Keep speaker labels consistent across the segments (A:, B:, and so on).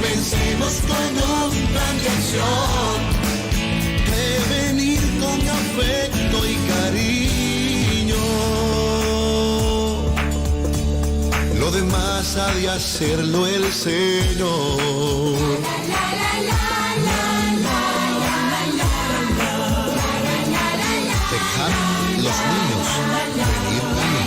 A: Comencemos con un plan de acción. Prevenir con afecto y cariño. Lo demás ha de hacerlo el Señor. Dejad los niños venir a mí.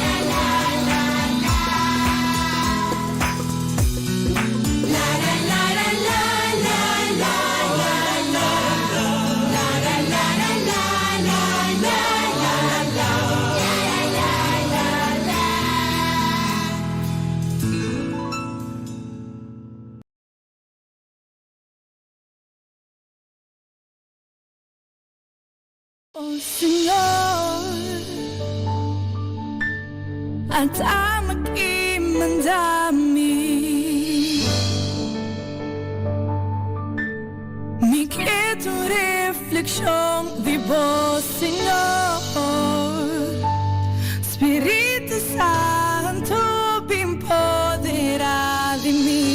B: O Señor, ata mi manda mi. Mi ke ta un reflekshon di bo, Señor. Spiritu Santu, bin poderá di mi.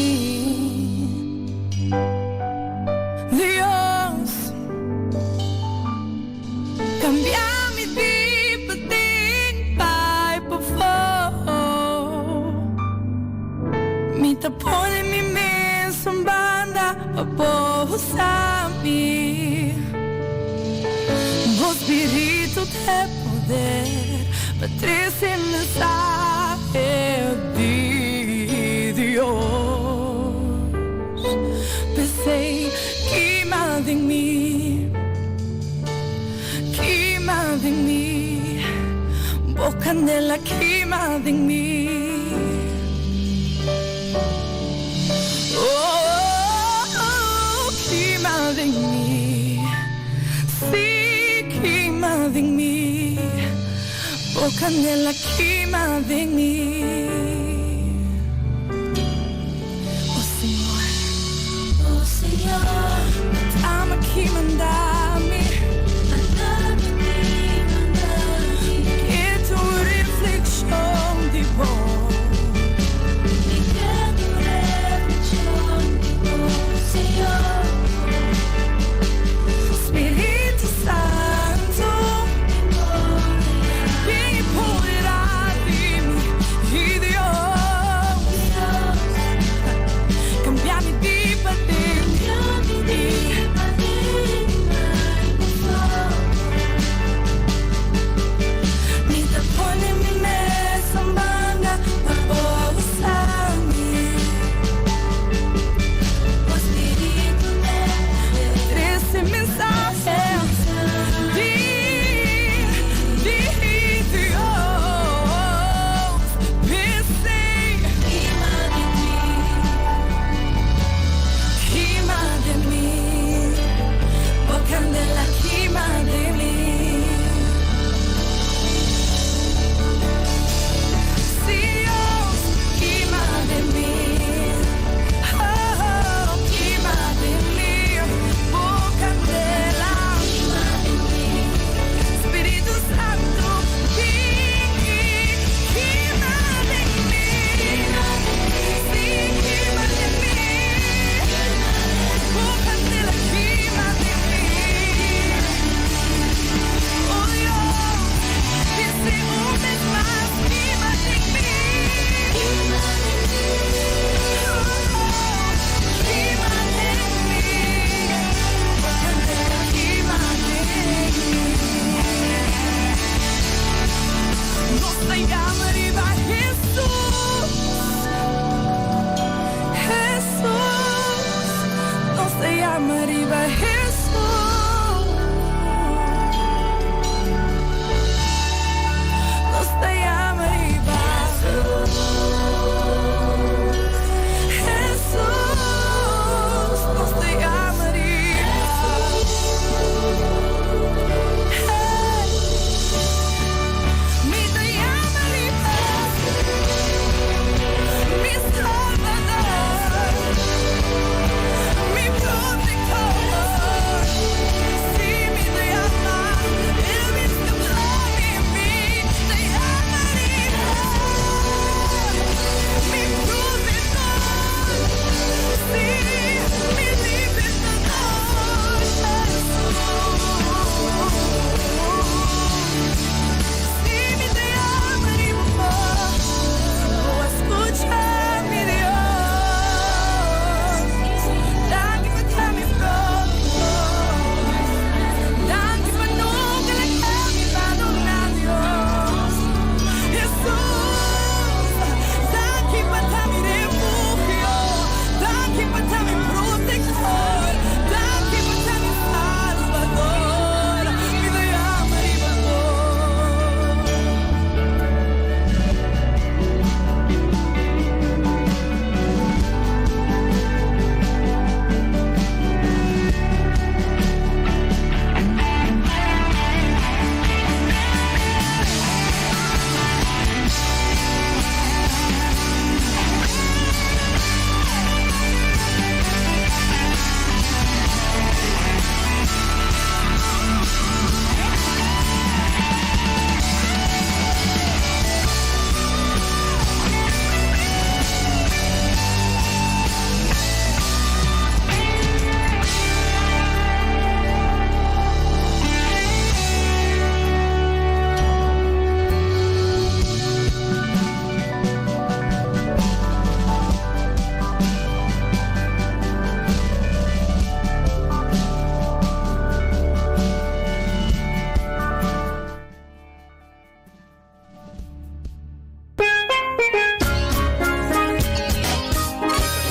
B: Dios, kambia mi di paden pa pafó. Mi ta pone mi mes un banda pa bo usa mi. Bo spiritu di poder pa trese mensahe di Dios. P'esei kima den mi, kima den mi, bo kandela kima den mi. Oh, kima den mi, sí, kima den mi, bo kandela kima den mi. Oh Señor, oh Señor, at'ami manda mi. Ke ta un reflekshon di bo.
C: Mi ke ta un reflekshon di bo, Señor.
B: Spiritu Santu, bin poderá di mi, i Dios. Kambia mi di paden,
C: Kambia mi di paden,
B: Mi ta pone mi mes un banda pa bo usa mi.
C: Bo spiritu
B: Trese mensahe di Dios. P'esei,
C: Kima den mi,
B: kima den mi, bo kandela kima den mi. Dios, kima den mi, oh, kima den mi, bo kandela.
C: Kima den mi.
B: Spiritu Santu, bin, kima den mi, sí, kima den mi, bo kandela kima den mi. Oh Dios, p'esei un bes mas, kima den mi. Oh, kima den mi, bo kandela kima den mi. Nos ta yama riba Jesus, Jesus. Nos ta yama riba Jesus. Nos ta yama riba Jesus. Nos ta yama riba. Hey. Mi ta yama riba mi Salbador, mi protector.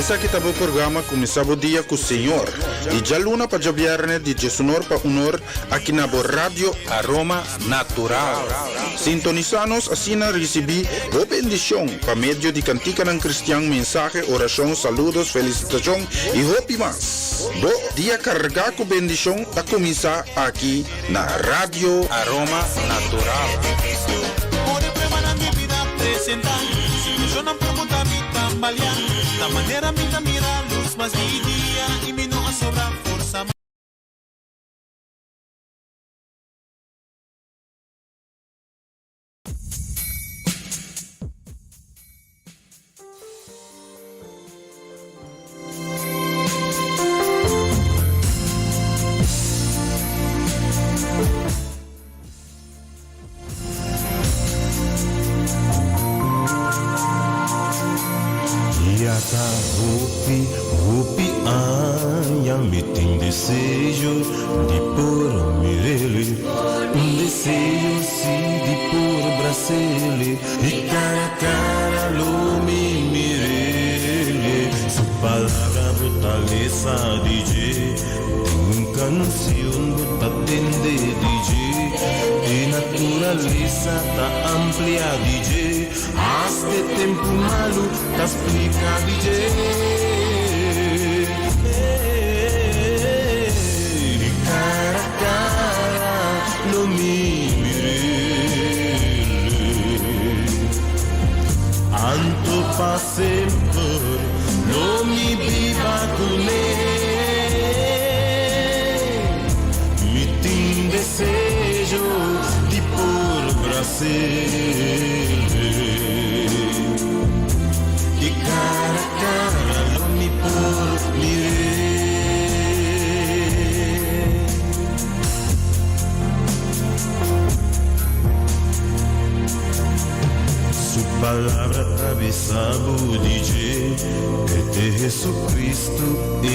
D: Esaki ta bo programa Kuminsá Bo Dia ku Señor, di djaluna pa djabièrnè di diesunor pa unor aki na bo Radio Aroma Natural. Sintonisá nos asina risibí bo bendishon pa medio di kantikanan kristian, mensahe, orashon, saludos, felisitashon i hopi mas. Bo dia kargá ku bendishon ta kuminsá aki na Radio Aroma Natural.
E: Ya ta hopi, hopi aña mi tin deseo di por mir'el. Un deseo si di por bras'el y cara a cara lo mi mir'el. Su palabra bo ta lesa di dje, den un cancion bo ta tende di dje. E naturalesa ta amplia di dje, hasta e tempu malu ta splika di dje. Di cara a cara lo mi mir'é. Anto pa semper lo mi biba kuné. Mi tin deseo di por bras'é. I cara a cara lo mi por mir'é. Su palabra ta bisa bo di dje, E t'e Jesucristo, e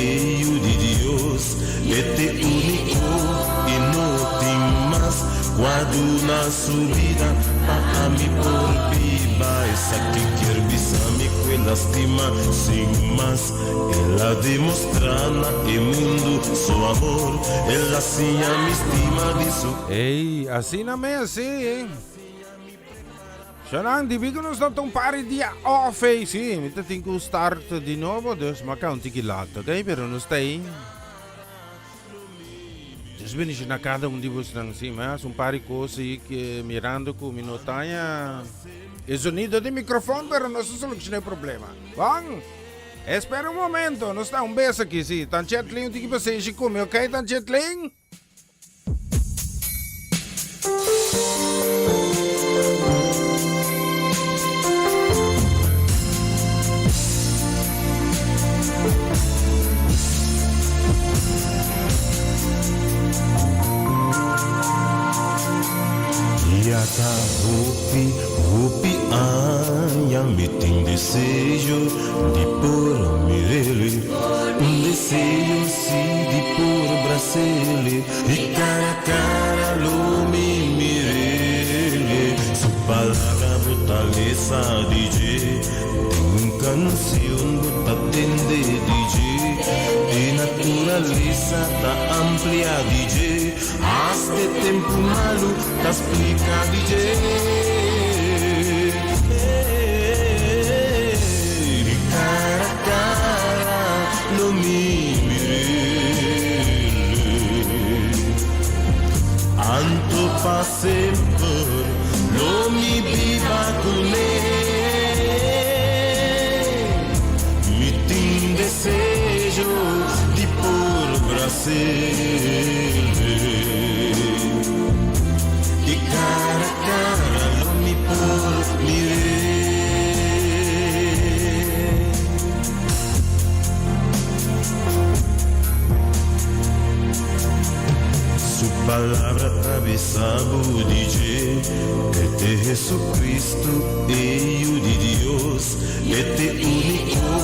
E: Yu di Dios, e t'e único i no tin mas, ku a duna su bida pa ami por biba. Esaki kier bisa mi ku el a stima sin mas. El a demostrá na e mundu su amor, el a siña mi stima di su.
D: Ey, asina mes, sí. Shanan, dibi ku nos ta un par di dia off, ey. Sí, mi ta tin ku start di nobo, dus m'a ka un tiki lat, ok? Pero nos ta ey. Dios bendiciona cada un di bosnan, sí, mi a haci un par di cos y que mirando cu mi no taña e sonido di microfon, pero nos a soluciona e problema. Bon, espera un momento, nos ta un bes aki, sí. Tan Chetling, un tiki pasenshi cu mi, ok, Tan Chetling?
E: Ya ta hopi, hopi aña mi tin deseo di por mir'el. Un deseo si di por bras'el y cara a cara lo mi mir'el. Su palabra bo ta lesa di dje. Den un canción bo ta tende di dje. E naturalesa ta amplia di dje. Hasta e tempu malu ta splica di dje. Di cara a cara lo mi mir'é. Anto pa semper lo mi biba kuné. Mi tin deseo di por bras'é. I kara a kara lo mi por mir'é. Su palabra ta bisa bo di dje, E t'e Jesucristo, e Yu di Dios, e t'e único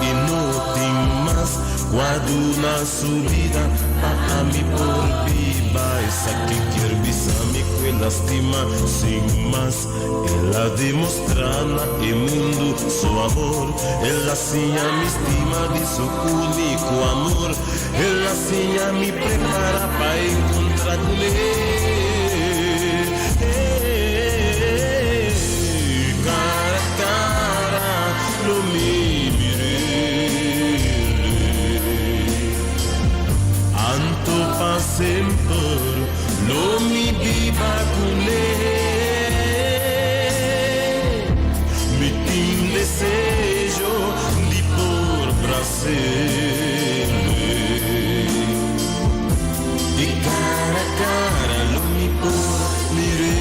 E: i no tin mas, ku a duna su bida pa ami por biba. Esaki kier bisa mi ku el a stima sin mas. El a demostrá na e mundu su amor. El a siña mi stima di su úniko amor. El a siña mi prepará pa enkontrá kuné. Kara a kara lo mi mir'é. Anto pa semper lo mi biba kuné. Mi tin deseo di por bras'é. I kara a kara lo mi por mir'é.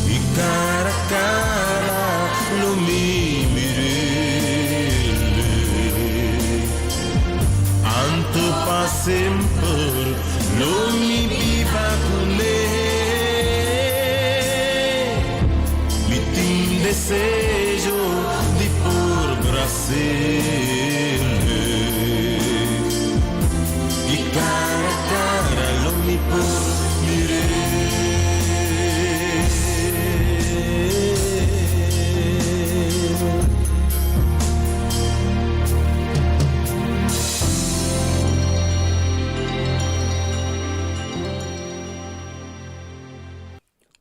E: I kara a kara lo mi mir'é. Anto pa semper lo mi biba kuné. Mi tin deseo di por bras'é. I kara a kara lo mi por mir'é.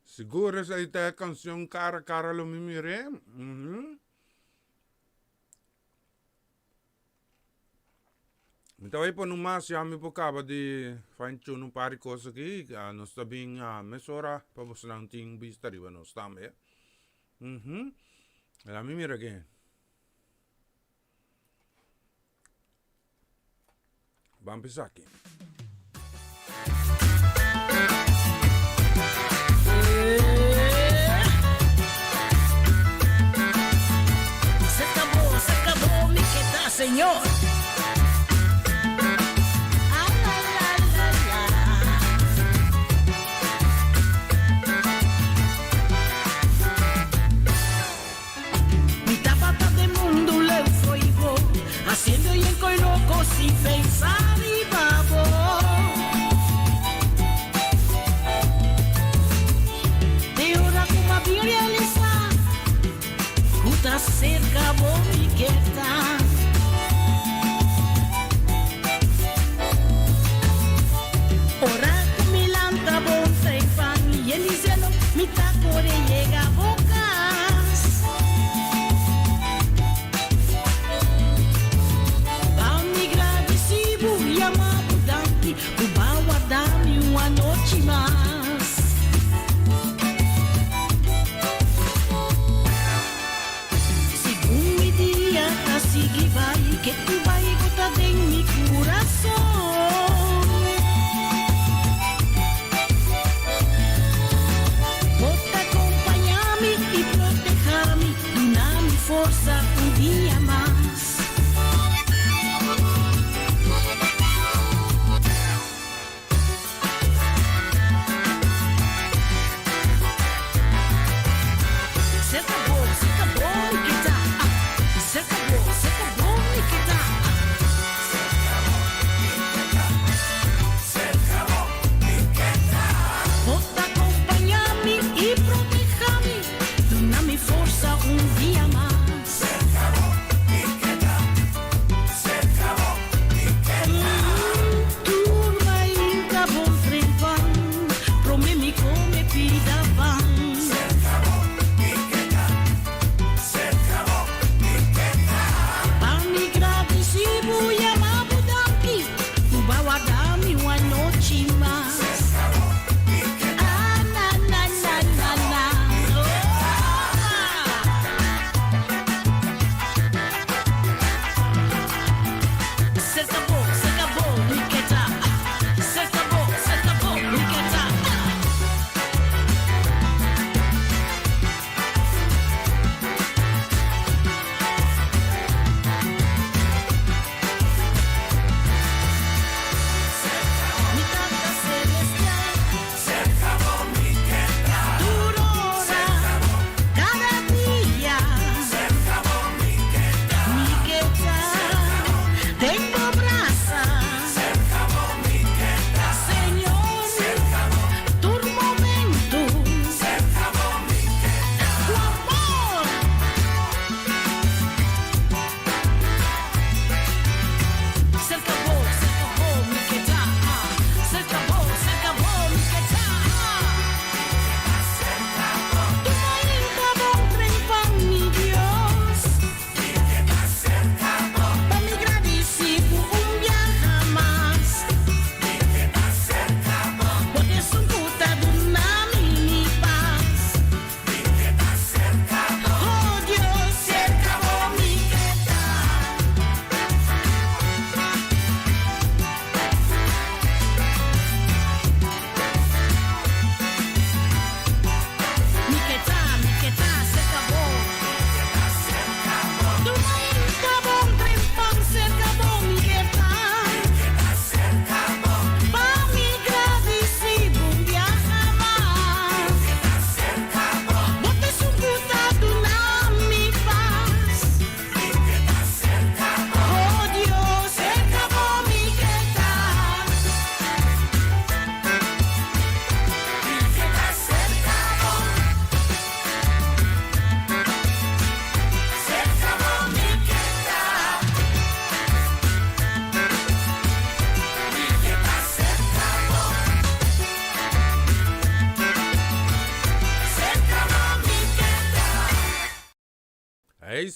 D: Sigur esei ta e cancion Cara a Cara Lo Mi Mir'é. Mhm. Mi ta bai pone un mas ya mi por caba di fine tune un par di cos aki. Nos ta bin mesora pa bosonan tin bista riba nos tambe. Mhm. La mi mira aki. Ban pisa aki.
F: Se acabó, se acabó, mi queda, señor. Ah, la, la, la, la. Mi tabata den mundu leu fo'i bo, Hasiendo yen koi loko sin pensa riba bo. Te ora ku m'a bin realisá ku ta serka bo mi ke ta. Ora ku mi lanta bon trempan yen di zelo mi ta kore yega bo kas. Pa mi gradisí bo yama bo danki ku bo a warda mi un anochi mas. Segun mi dia ta sigui bai ke ku bai bo ta den mi kurason. Bo ta kompañá mi i protehá mi, duna mi forsa un dia mas. Serka bo, serka bo mi ke ta, ah. Serka bo, serka bo mi ke ta.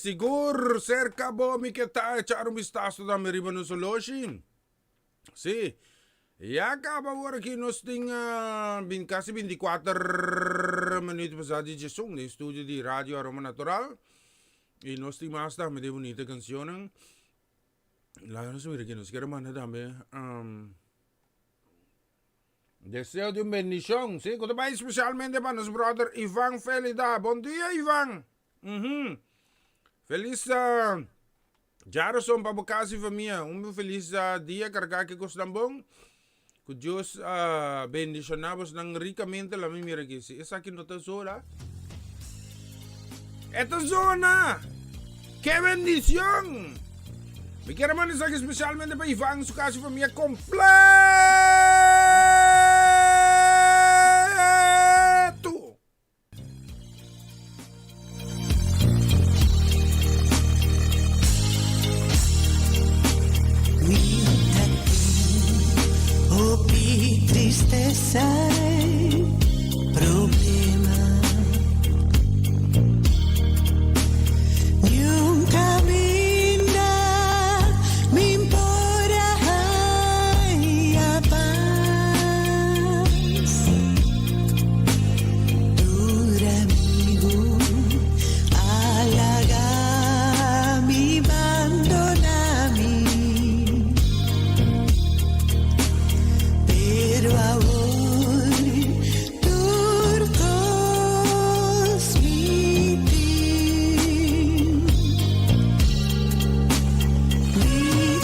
D: Sigur serka bo mi ke ta echar un bistaso tambe riba nos oloshi. Sí, ya kaba awor aki nos tin bin kasi 24 minuut pasá di djesun den studio di Radio Aroma Natural. I nos tin mas tambe di bunita cancionnan. Laga nos mira ki nos kier manda tambe. Deseo di un bendicion, sí, ku ta bai especialmente pa nos brother Ivan Felida. Bon dia, Ivan. Feliz djaroson pa bo casa y famia. Un feliz dia carga ki cosnan bon. Ku Dios bendiciona bosnan ricamente. Lami mira aki si esaki no ta zola. E ta zona! Ke bendicion! Mi kier a manda esaki specialmente pa Ivan, su casa y famia completo!
G: Mi ta tin hopi tristesa y problema. Niun caminda mi por a haya paz. Tur amigu a laga mi bandona mi. Pero awor tur kos mi tin. Mi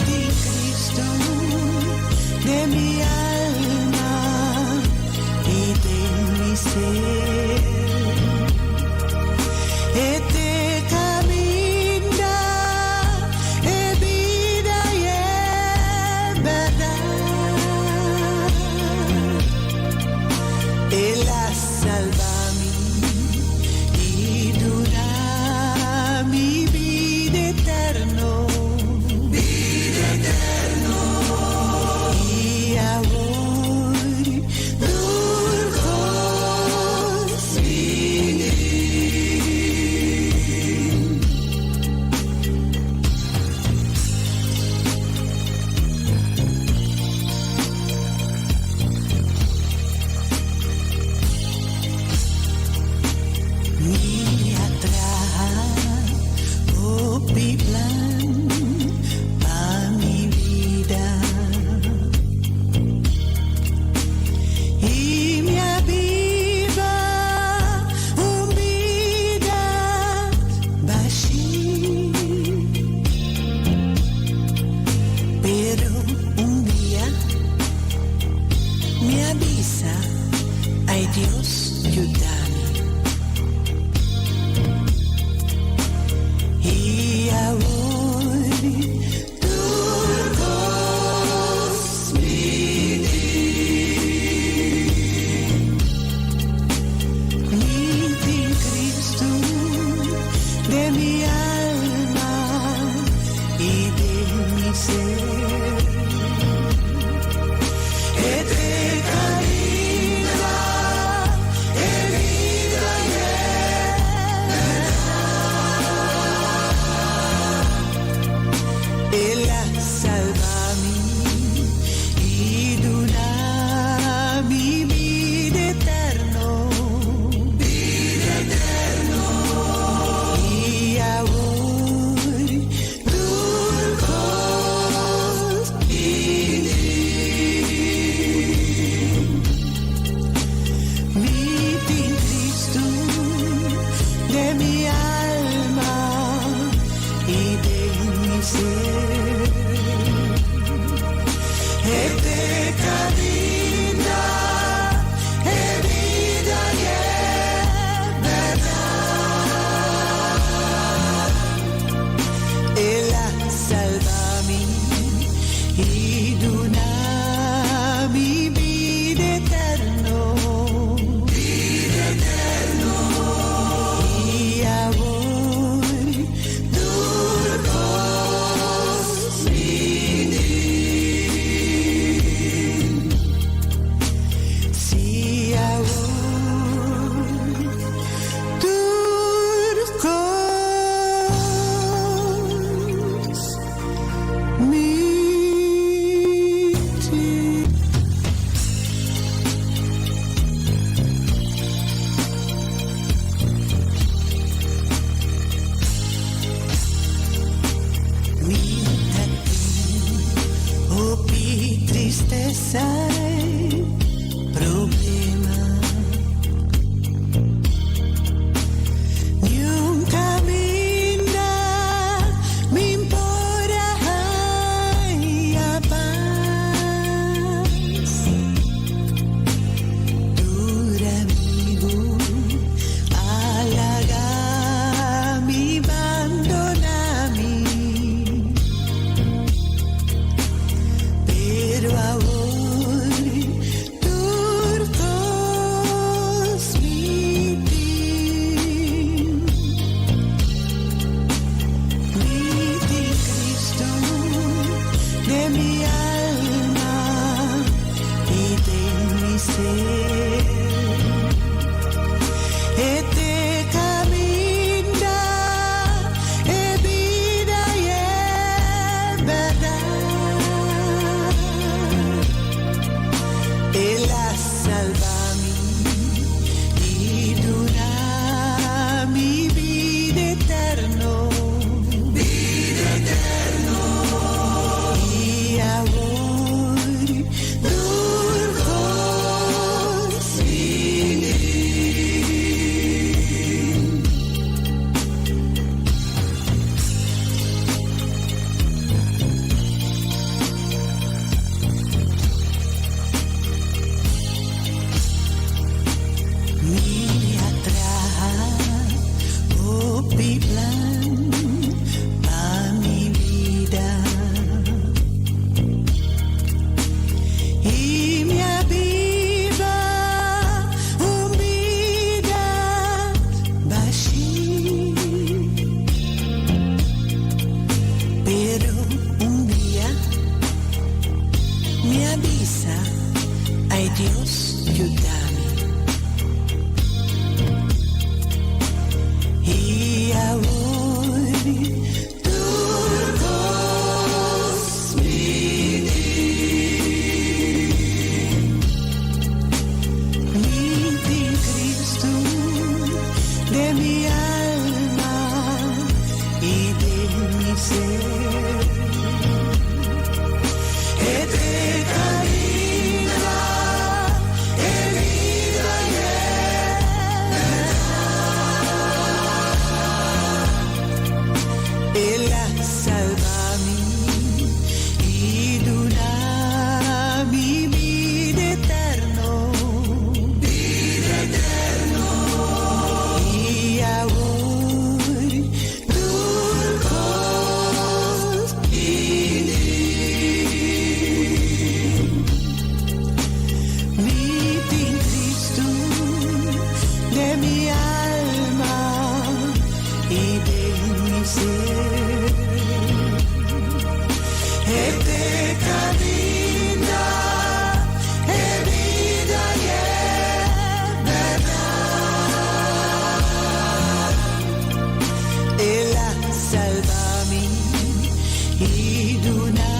G: tin Cristo den mi alma i den mi ser. E t'e caminda, e bida i e berdad. El a salba mi i duna mi bida eterno. I awor tur kos mi tin. Mi a traha hopi plan pa mi bida i mi a biba un bida bashí. Pero un dia mi a bisa, Ay Dios, yuda mi. I awor tur kos mi tin. Mi tin Cristo den mi alma i den mi ser. E t'e caminda, e bida i e berdad. El a salba mi i duna mi bida eterno. I awor tur kos mi tin. Mi tin Cristo den mi alma i den mi ser. E t'e caminda, e bida i e berdad. El a salba mi i duna mi bida eterno. I awor tur kos Stress i problema. Niun kaminda mi por a haña pas. Tur amigu a laga mi, bandoná mi. Pero awor tur kos mi tin. Mi tin Kristu den mi alma i den mi ser. E ta e kaminda, e bida i e bèrdat. El a salba mi i duna mi bida eterno. Bida eterno. I awor tur kos mi tin. Mi a traha hopi plan pa mi bida. I mi a biba un bida bashí. Pero un dia mi a bisa, ai Dios, yuda mi. I awor tur kos mi tin. Mi tin Kristu den mi alma i den mi ser. E ta e kaminda, e bida i e bèrdat. El a salba mi i duna mi bida eterno. Bida eterno. I awor tur kos mi tin. Mi tin Kristu den mi alma i den mi ser. E ta e kaminda, e bida i e bèrdat. El a salba mi i duna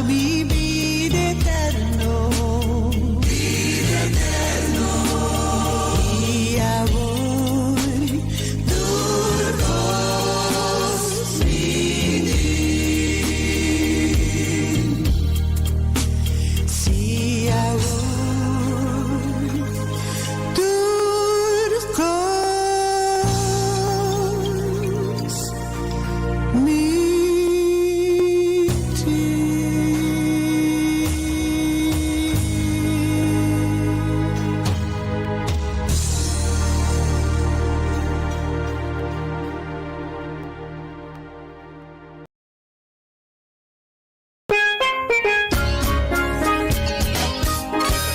G: mi bida eterno. Bida eterno. I awor tur kos mi tin. Si awor tur kos mi tin.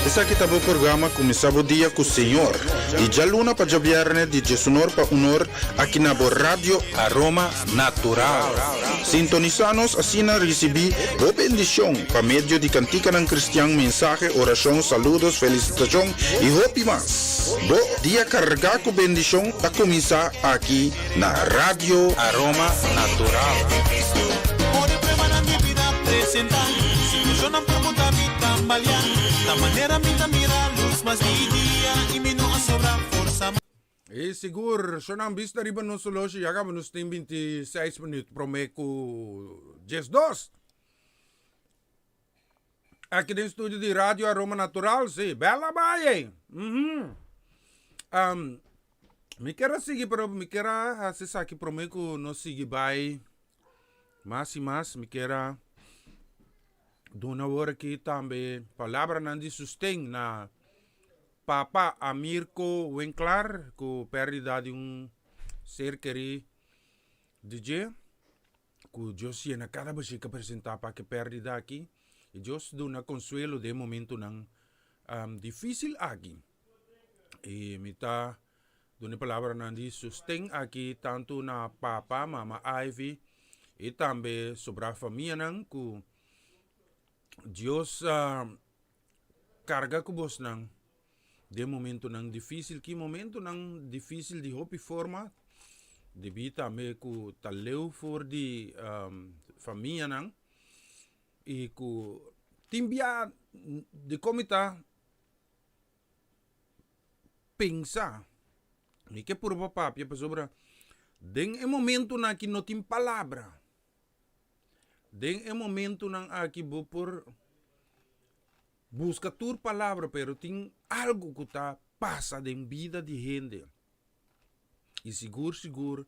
D: Esaki ta bo programa Kuminsá Bo Dia ku Señor, di djaluna pa djabièrnè di djesunor pa unor aki na bo Radio Aroma Natural. Sintonisá nos asina risibí bo bendishon pa medio di kantikanan kristian, mensahe, orashon, saludos, felisitashon i hopi mas. Bo dia kargá ku bendishon ta kuminsá aki na Radio Aroma Natural. E sigur, shonnan bista riba nos oloshi ya kaba nos tin 26 minuut prome ku 12. Aki den studio di Radio Aroma Natural, sí. Bella bai, Mi kier a sigui, pero mi kier a hasi esaki promé ku nos sigui bai mas i mas. Mi kier a duna awor aki tambe palabranan di susten na Papa Amirko Winklaar ku pèrdida di un ser kerí di dje. Ku Dios yena kada bashí ku presentá pa ke pèrdida aki i Dios duna konsuelo den e momentunan difísil aki. I mi ta duna e palabranan di sosten aki tantu na papa, mama Ivy i tambe sobrá famianan ku Dios karga ku bosnan den momentunan difísil. Ki momentunan difísil di hopi forma debí tambe ku ta leu for di famianan i ku tin bia dikon mi ta pensa, mi ke purba papia pasobra den e momentunan aki no tin palabra. Den e momentunan aki bo por buska tur palabra pero tin algu ku ta pasa den bida di hende i sigur sigur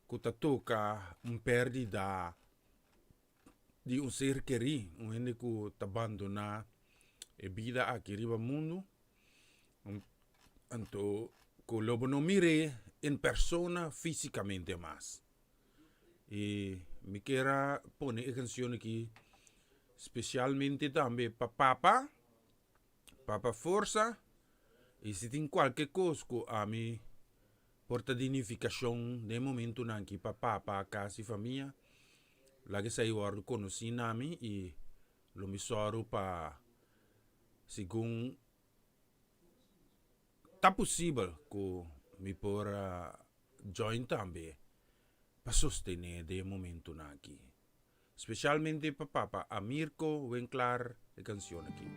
D: ku ta toka un pèrdida di un ser kerí, un hende ku ta bandoná e bida aki riba mundu, anto ku lo bo no mir'é en persona físikamente mas. I mi kier a pone e kanshon aki spesialmente tambe pa papa, papa forsa, i si tin kualke kos ku ami por ta di nifikashon den e momentunan aki pa papa, kas i famia, Laga esei wòrdu konosí na mi i lo mi sòru pa segun ta posibel ku mi por join tambe pa sostené den e momentunan aki. Spesialmente pa papa Amirko Winklaar e kanshon aki.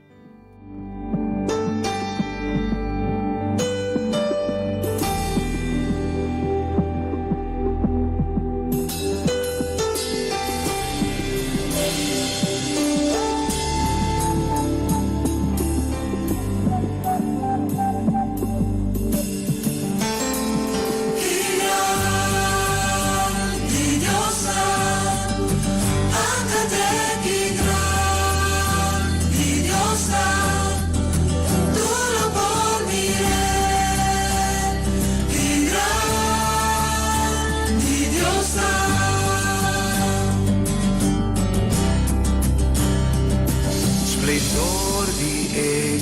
A: Splendor di e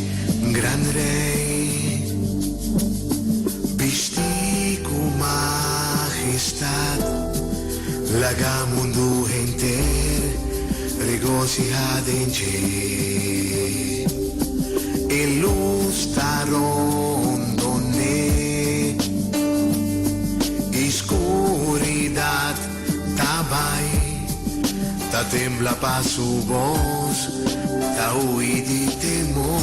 A: gran Rey, bisti cu majestad, laga mundu henter regociha den dje. E luz ta rondon'é i scuridad ta bai, ta tembla pa su bos, ta hui di temor.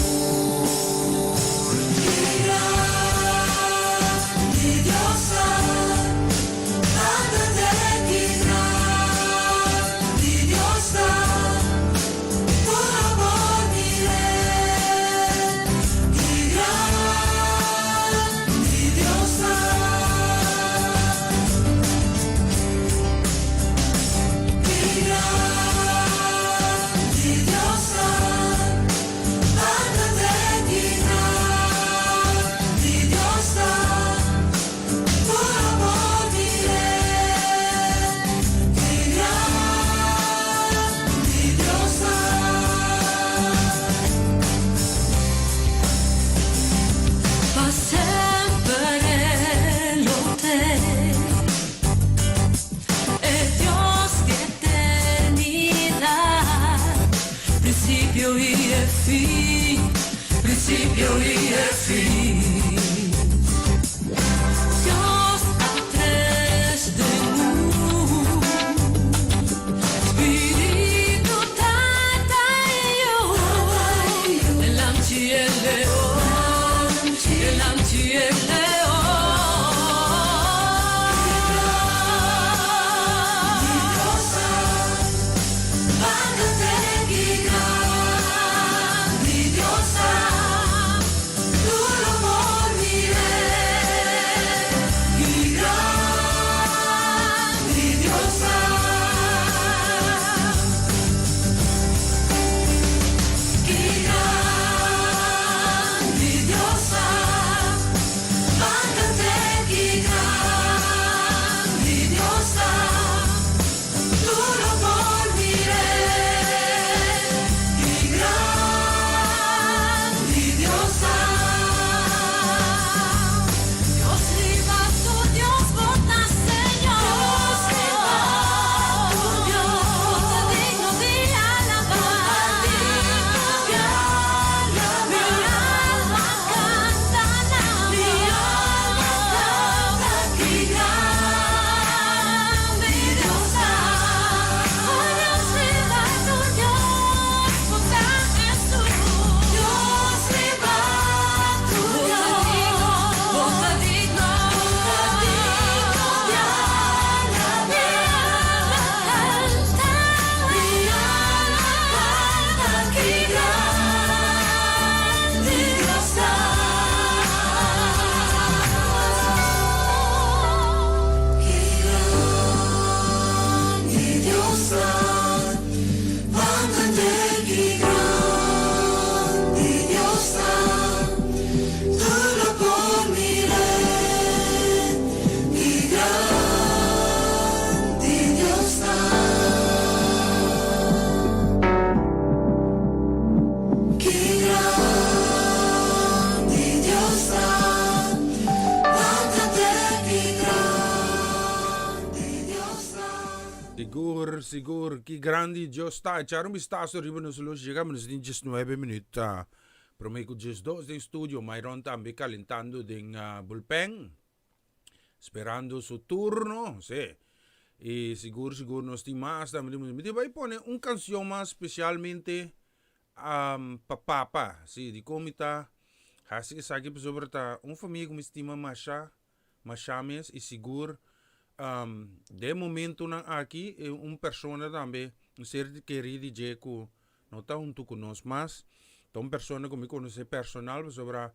D: Sigur, sigur, ki grandi Dios ta. Echar un bistazo riba nos luz, llega nos tin 19 minuut. Prome cu 12 den studio, Myron tambe calentando den bullpen. Esperando su turno, sí. Y sigur, sigur nos tin mas tambe. Mi te bay pone un cancion mas specialmente pa papa. Sí, di con mi ta haci esaki pasobra ta un famia cu mi stima masha. Masha mes y sigur den momentonan aki e un persona tambe un ser keri di dje cu no ta hunto cu nos mas ta un persona cu mi conoce personal pasobra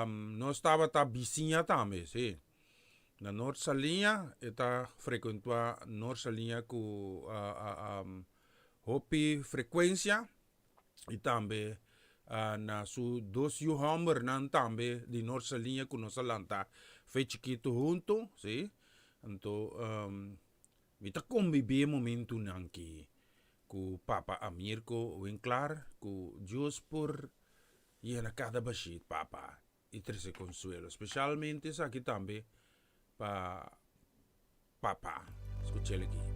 D: nos tabata bisiña tambe si na Noord Saliña e ta frecuentua Noord Saliña cu hopi frecuencia. y tambe na su dos yu hombernan tambe di Noord Saliña cu nos a lanta fe chikito hunto, si. Anto mi ta conbibi e momentonan ki cu papa Amirko Winklaar cu Dios por yena cada bashit papa y trece consuelo, specialmente esaki tambe pa papa. Scuchel aki.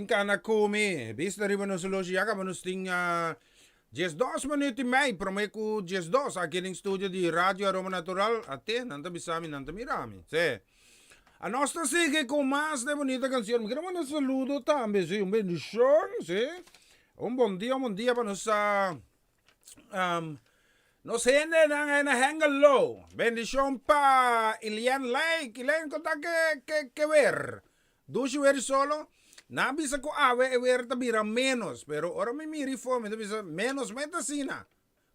D: kana ku mi. Bista riba nos oloshi ya kaba nos tin 12 minuut i mei prome ku 12 aki den studio di Radio Aroma Natural. Ate, nan ta bisa mi, nan ta mira mi. Sí. A nos ta sigui ku mas de bunita kanshon. Mi quiero manda saludo tambe, sí, un bendishon, sí. Un bon dia, un bon dia pa nos nos hendenan ei na Hengelo. Bendishon pa Ilian Lake. Ilian, kon ta ke ke ke wer? Dushi wer i solo? Nan a bisa ku awe e wer ta bira ménos, pero ora mi mira ifo mi ta bisa ménos meta asina.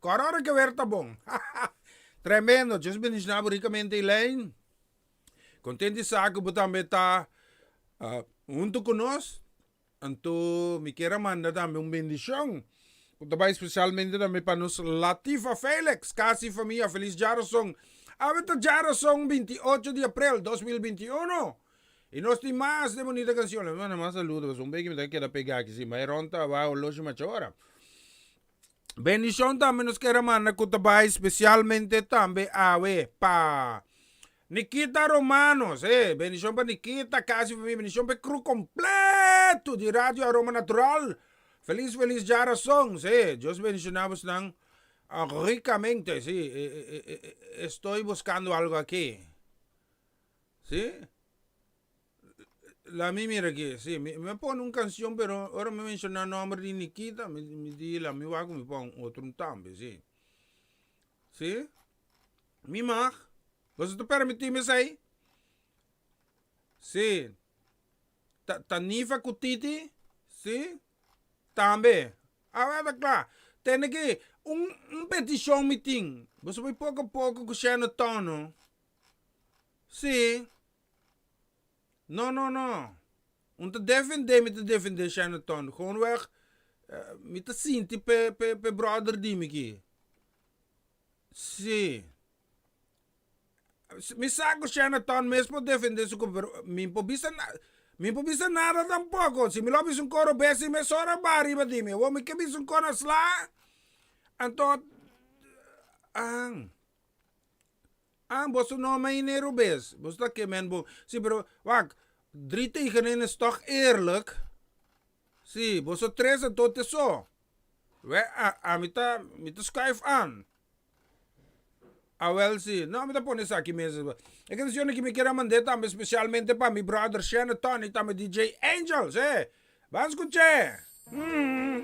D: Kòrda ora ke wer ta bon. Tremendo. Dios bendishoná bo rikamente Elaine. Kontent di sa ku bo tambe ta huntu ku nos. Anto mi kier a manda tambe un bendicion cu ta bay specialmente tambe pa nos Latifa Felix, casi famia, feliz djarason. Awe ta djarason 28 di april 2021 y nos tin mas de bonita cancion. Lami manda mas saludo pasobra un beki mi ta keda pega aki si, ma e rond ta bay oloshi macha ora. Bendicion tambe nos kier a manda cu ta bay specialmente tambe awe pa Nikita Romanos, eh, bendicion pa Nikita, casi famia, bendicion pa e crew completo di Radio Aroma Natural. Feliz, feliz djarason, sí, Dios bendiciona bosnan ricamente, sí, estoy buscando algo aki, sí. La mi mira aki, sí, mi a pone un cancion pero ora mi menciona nomber di Nikita, mi di la mi wak mi pon otro tambe, sí. Sí? Mi mag? Boso ta permití mi esei? Sí. Ta, ta Nifa ku Titi? Sí. Tambe. Awe ta kla. Tende ki, un, un petishon mi tin. Boso bai poko poko ku Sheno Tono. Sí. No, no, no. Un ta defendé, mi ta defendé Sheno Tono. Gewoonweg, mi ta sinti p'e, p'e, p'e brother di mi ki. Sí. Mi sa ku Shanaton mes por defende su cuerpo, pero mi por bisa na, mi por bisa nada tampoco. Si mi lo bisa un coro besi mesora ba riba di mi. Awor mi ke bisa un coro sla, anto, ah, ah, boso no mei rubes. Boso ta ke men bo. Sí, pero wak, drie tegen een is toch eerlijk? Sí, boso tres anto te so. We, a, ami ta, mi ta schuif aan. Awel si, no mi ta pone esaki mes. E cancion aki mi kier a mand'é tambe specialmente pa mi brother Shenaton y tambe DJ Angel, si. Ban scuch'é! Mm.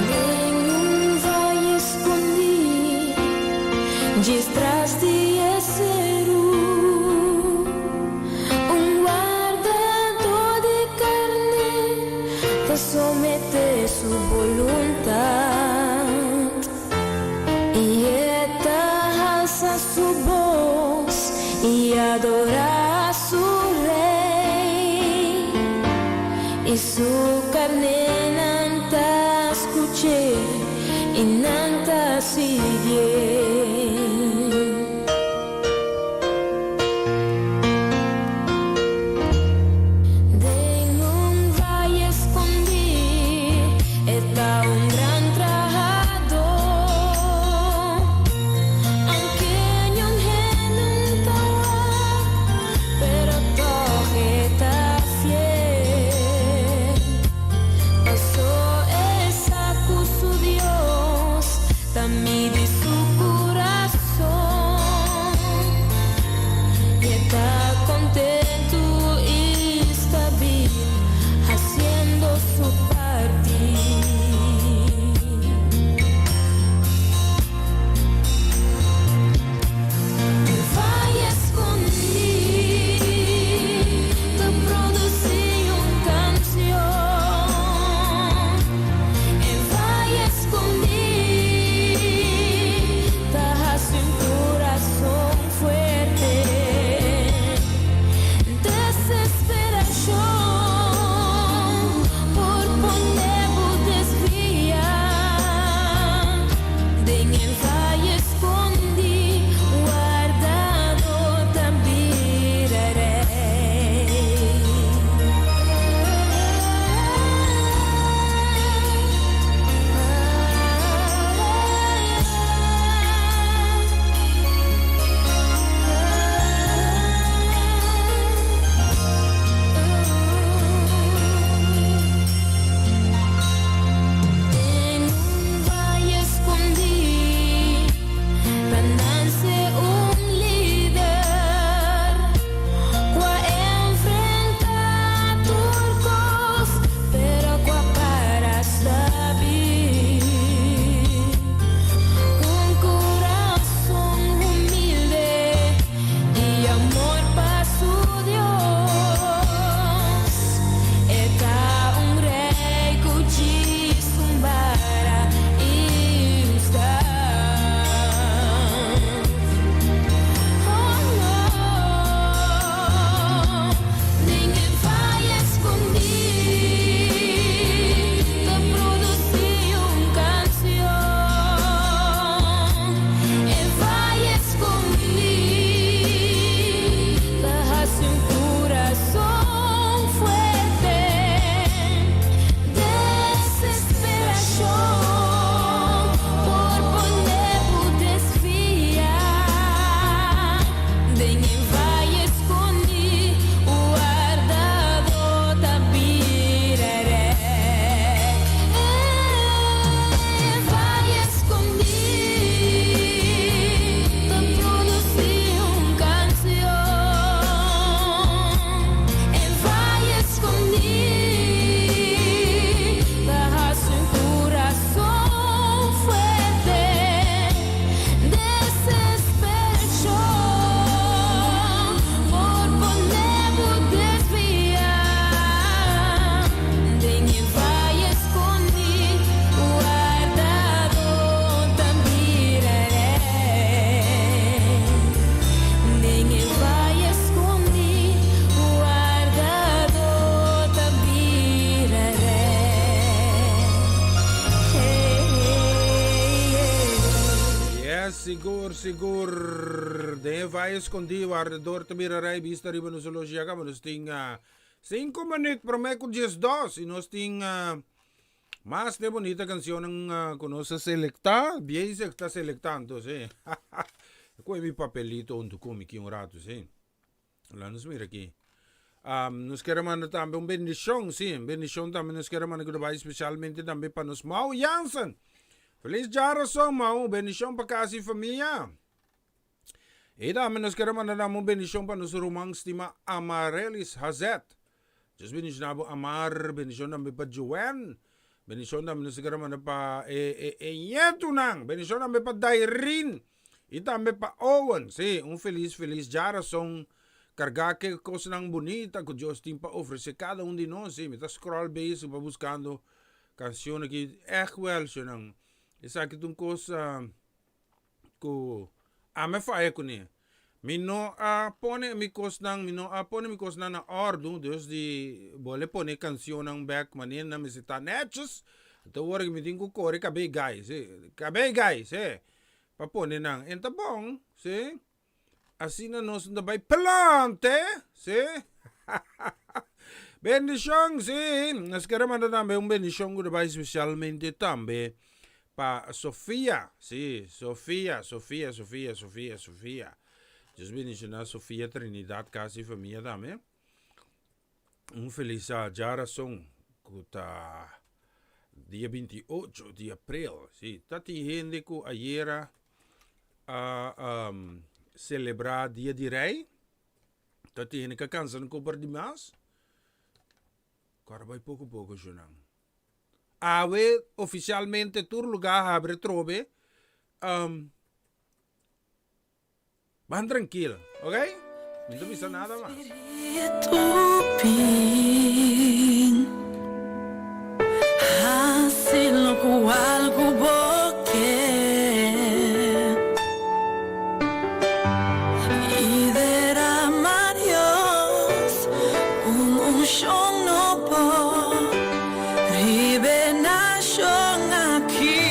B: Den un valle skondí, djis tras di e seru, un wardadó di karné ta someté su boluntat. I e ta halsa su bos i adorá su Rei, i su karnénan ta skuch'é i nan ta siguié. Den un valle skondí e ta un gran trahadó, aunke niun hende no ta wak, pero tòg e ta fiel.
H: Sigur, sigur. Den e valle escondí, wardador ta mira rei bista riba nos oloshi ya caba. Nos tin 5 minuut prome cu 12 y nos tin mas de bonita cancionnan cu nos a selecta. Bien se ta selecta anto, sí. Coge mi papelito hunto cu mi aki un rato, sí. Laat nos mira aki. Nos kier a manda tambe un bendicion, sí, un bendicion tambe nos kier a manda ku bai specialmente tambe pa nos Mau Jansen. Feliz djarason, Mau, bendicion pa casa y familia. Y tambe nos kier a manda tambe un bendicion pa nos ruman stima Amarelis Hazet. Dios bendiciona bo Amar, bendicion tambe pa Joanne, bendicion tambe nos kier a manda pa e, e, e nietunan, bendicion tambe pa Dairin y tambe pa Owen. Sí, un feliz, feliz djarason carga ke cosnan bunita cu Dios tin pa ofrece cada un di nos. Sí, mi ta scroll bezig pa buscando cancion aki, echt wel, shownan. Esaki ta un cos ku ami a faya kuné. Mi no a pone mi kosnan, mi no a pone mi kosnan na òrdu, dus di bole pone kanshonnan bèk manera nan mester ta nètjes. Anto ora ku mi tin ku kore kabei gai, si, kabei gai, si, pa pone nan. En ta bon, si. Asina nos no ta bai plante, si. Bendishon, si. Nos kere manda tambe un bendishon ku ta bai spesialmente tambe pa Sofia, si, Sofia, Sofia, Sofia, Sofia, Sofia. Dios bendiciona Sofia Trinidad casa y famia tambe. Un feliz djarason cu ta dia 28 di april. Si, ta tin hende cu ayera a um, celebra dia di rey. Ta tin hende cu a cansa na cobra di mas. Cora bay poco poco, Jonan. Awe oficialmente tur lugar a habri atrobe. Um, ban trankil, ok? Mi no ta bisa nada mas.
B: Spiritu bin, hasi lokual ku bo ke. I derama Dios un unshon nobo riba e nashon aki.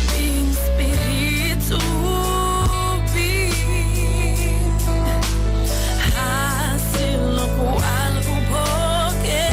B: Bin Spiritu bin, hasi lokual ku bo ke.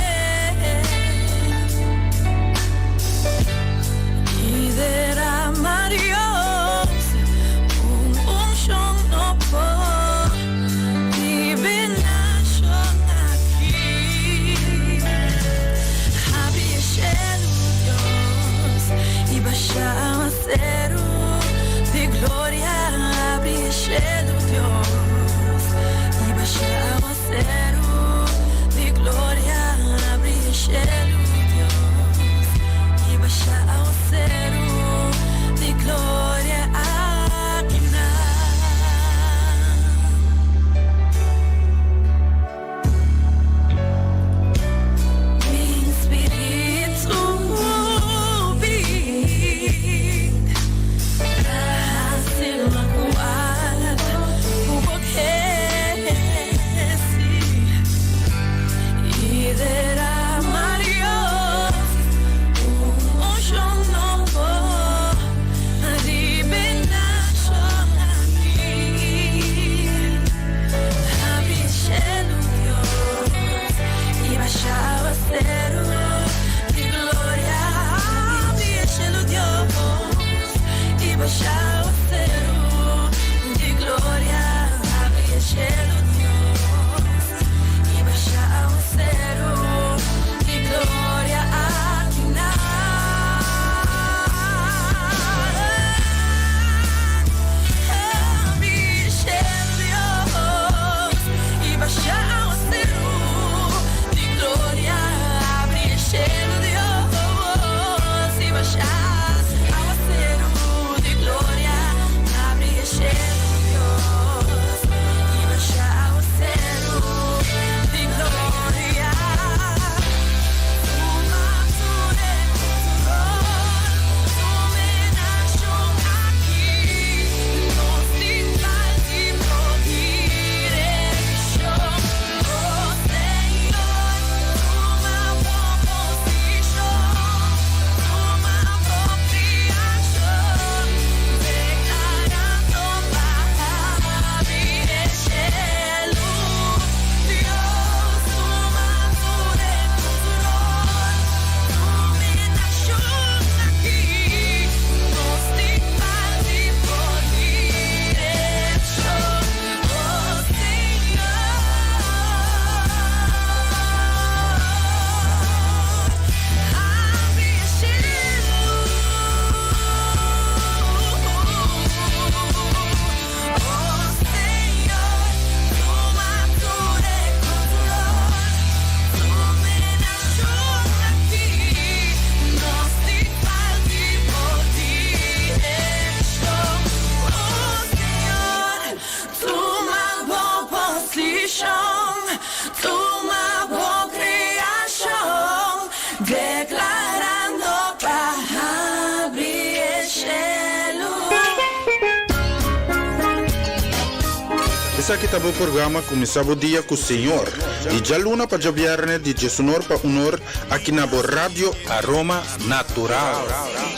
D: Esaki ta bo programa Kuminsá Bo Dia ku Señor, di djaluna pa djabièrnè di djesunor pa unor aki na bo Radio Aroma Natural.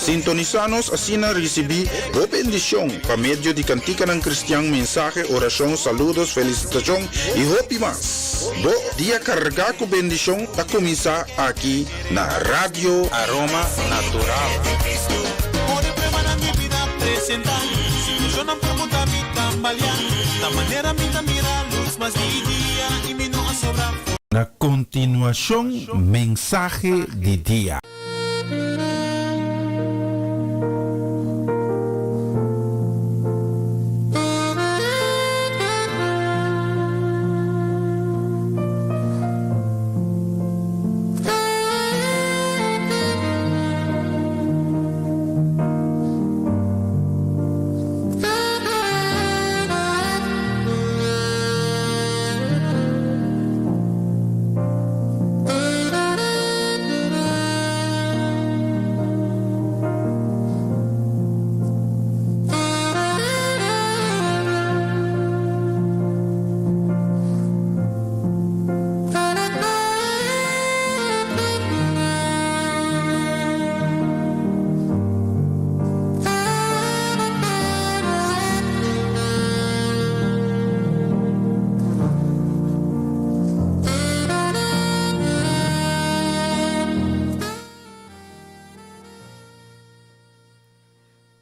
D: Sintonisá nos asina risibí bo bendishon pa medio di kantikanan kristian, mensahe, orashon, saludos, felisitashon i hopi mas. Bo dia kargá ku bendishon ta kuminsá aki na Radio Aroma Natural. Na kontinuashon mensahe di dia.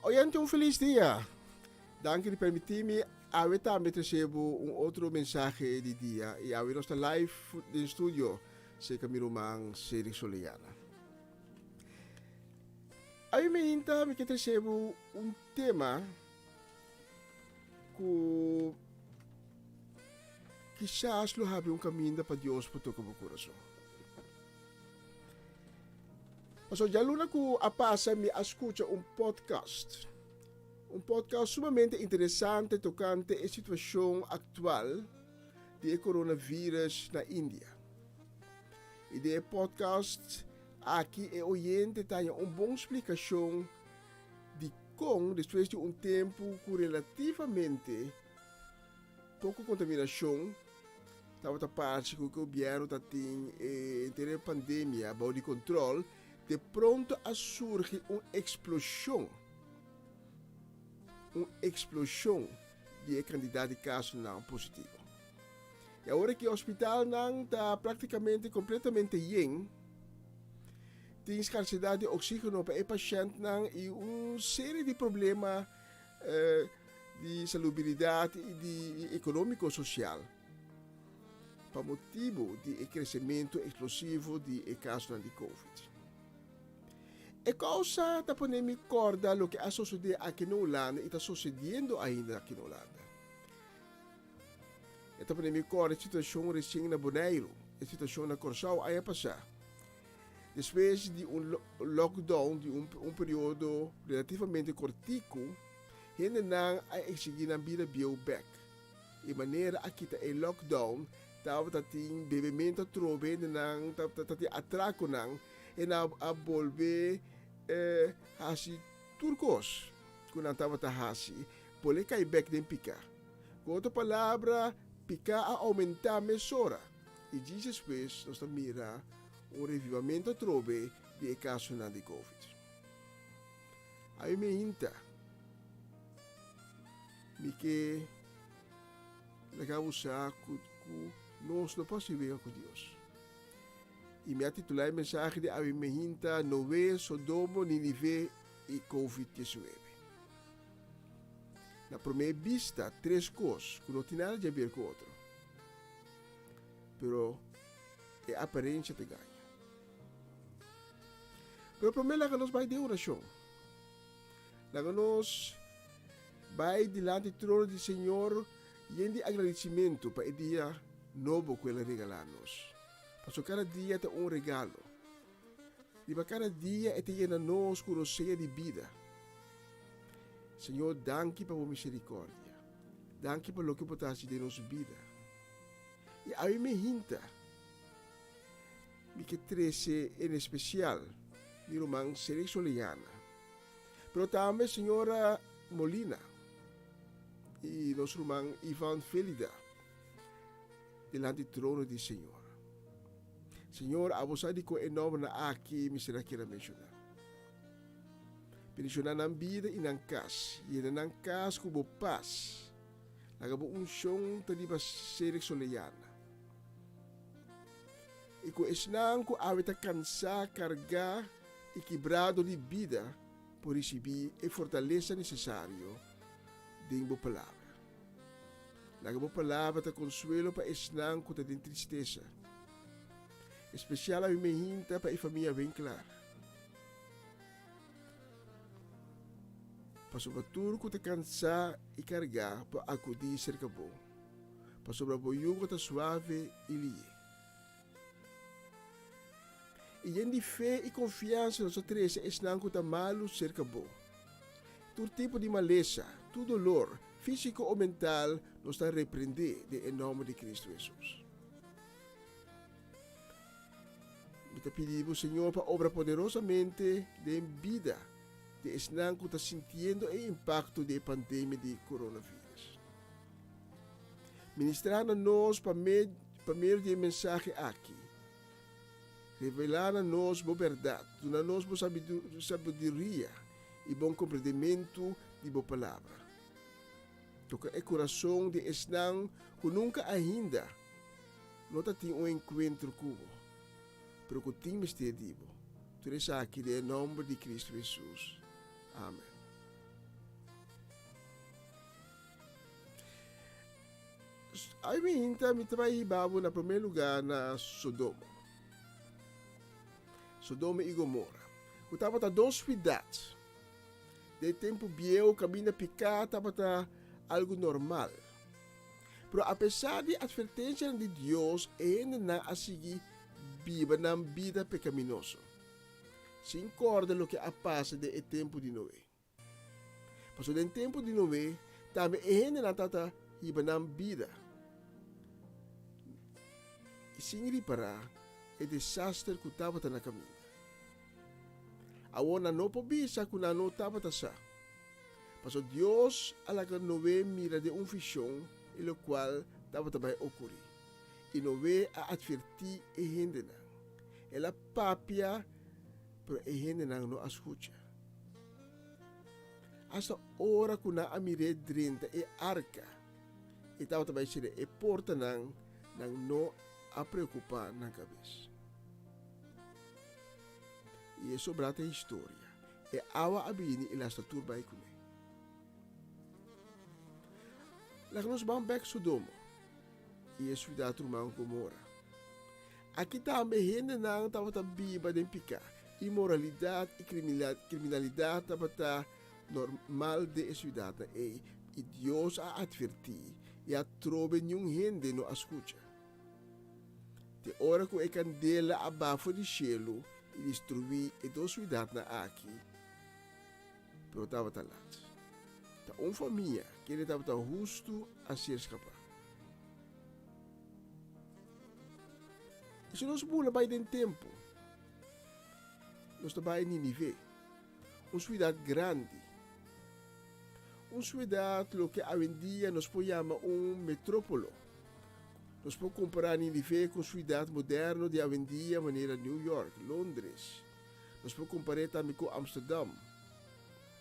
I: Oyente un feliz dia. Danki di permiti mi awe tambe trece bo un otro mensahe di dia y awe nos ta live den studio cerca mi ruman Cedric Soliana. Awe mi hinta mi ke trece bo un tema ku kisas lo habri un kaminda pa Dios por toka bo kurason. Pasobra djaluna ku a pasa mi a skucha un podcast, un podcast sumamente interesante tokante e situashon aktual di e coronavirus na India. I den e podcast aki e oyente ta haña un bon splikashon Dikon despues di un tempu ku relativamente poko kontaminashon tabata parse ku e gobièrnu ta tin e henter e pandemia bou di kontròl, de pronto a surgi un eksploshon, un eksploshon di e kantidat di kasonan positivo. I awor aki hospitalnan ta praktikamente kompletamente yen. Tin skarsedat di oksígeno pa e pashèntnan i un serie di problema di salubridat i di ekonómiko sosial pa motibu di e kresementu eksplosivo di e kasonan di Covid. E kousa ta pone mi kòrda loke a sosodé aki na Hulanda i ta sosediendo ainda aki na Hulanda. E ta pone mi kòrda e situashon resien na Boneiru, e situashon na Kòrsou aña pasá. Despues di un lockdown di un periodo relativamente kortiku, hendenan a eksigí nan bida bieu bèk. E manera a kita e lockdown tabata tin bebementu atrobe, hendenan tabata tin atrakonan, e nan a bolbe hasi tur kos ku nan tabata hasi, bolbe kai bèk den piká. Ku otro palabra, piká a oumentá mesora. I djis despues nos ta mira un revivamento atrobe di e kasonan di Covid. Ami mi hinta mi ke laga bo sa ku ku nos no por hasi wega ku Dios. I mi a titulá e mensahe di awe mi hinta Noé, Sodomo, Ninive i Covid 19. Na promé bista tres kos ku no tin nada di haber ku otro. Pero e aparencia ta gaña. Pero prome laga nos bai den oracion. Laga nos bai dilanti trono di Señor yen di agradecimento pa e dia nobo cu El a regala nos. Pasobra cada dia ta un regalo. Riba cada dia e ta yena nos cu rosea di bida. Señor, danki pa bo misericordia. Danki pa loke bo ta haci den nos bida. I awe mi hinta, mi ke trese en especial mi ruman Cedric Soliana, pero tambe señora Molina. i nos ruman Ivan Felida dilanti trono di Señor. Señor, abo sa dikon e nòmbernan aki mester a keda menshoná. Bendishoná nan bida i nan kas. Yena nan kas ku bo pas. Laga bo unshon ta riba Cedric Soleyana. I ku esnan ku awe ta kansá, kargá i kibrá dor di bida por risibí e fortalesa nesesario den bo Palabra. Laga bo Palabra ta konsuelo pa esnan ku ta den tristesa. Espesial awe mehinta pa e famia Winklaar. Pasobra tur ku ta kansá i kargá por akudí serka bo, pasobra bo yugo ta suave i lié. I yen di fe i konfiansa nos ta trese esnan ku ta malu serka bo. Tur tipo di malesa, tur dolor, físiko o mental, nos ta reprendé den e nòmber di Kristu Hesus. Mi ta pidi bo, Señor, pa obra poderosamente den bida di esnan ku ta sintiendo e impakto di e pandemia di coronavirus. Ministrá na nos pa pa medio di e mensahe aki. Revelá na nos bo bèrdat, duna nos bo sabiduria i bon komprendementu di bo Palabra. Toka e kurason di esnan ku nunka ainda no ta tin un enkuentro ku bo, pero ku tin mester di bo. Tur esaki den e nòmber di Kristu Hesus. Amen. Ai mi hinta mi ta bai hiba bo na promé lugá na Sodoma. Sodoma i Gomora, ku tabata dos siudat. Den e tempu bieu kaminda piká tabata algu normal. Pero apesar di atvertensianan di Dios, e hendenan a sigui biba nan bida pekaminoso, sin kòrda loke a pasa den e tempu di Noe. Pasobra den tempu di Noe, tambe e hendenan tabata hiba nan bida i sin ripará e desaster ku tabata na kaminda. Awor nan no por bisa ku nan no tabata sa, pasobra Dios a laga Noe mira den un vishon e lokual tabata bai okurí, i Noe a atvertí e hendenan. El a papia, pero e hendenan no a skucha. Asta ora ku nan a mir'é drenta e arka i tabata bai sera e portanan, nan no a preokupá nan kabes. I e sobrá ta historia. E awa a bini i lastra tur bai kuné. Laga nos ban bèk Sodomo i e siudat ruman Gomora. Aki tambe hendenan tabata biba den piká. Inmoralidat i kriminalidat tabata normal den e siudatnan ei, i Dios a atvertí i atrobe niun hende no a skucha. Te ora ku e kandela a baha for di shelu i destruí e dos siudatnan aki, pero tabata lat. Ta un famia kende tabata hustu a ser skapá. I si nos bula bai den tempu, nos ta bai Ninive, un siudat grandi, un siudat loke awendia nos por yama un metrópolo. Nos por kompará Ninive ku un siudat moderno di awendia manera New York, Londres. Nos por kompar'é tambe ku Amsterdam,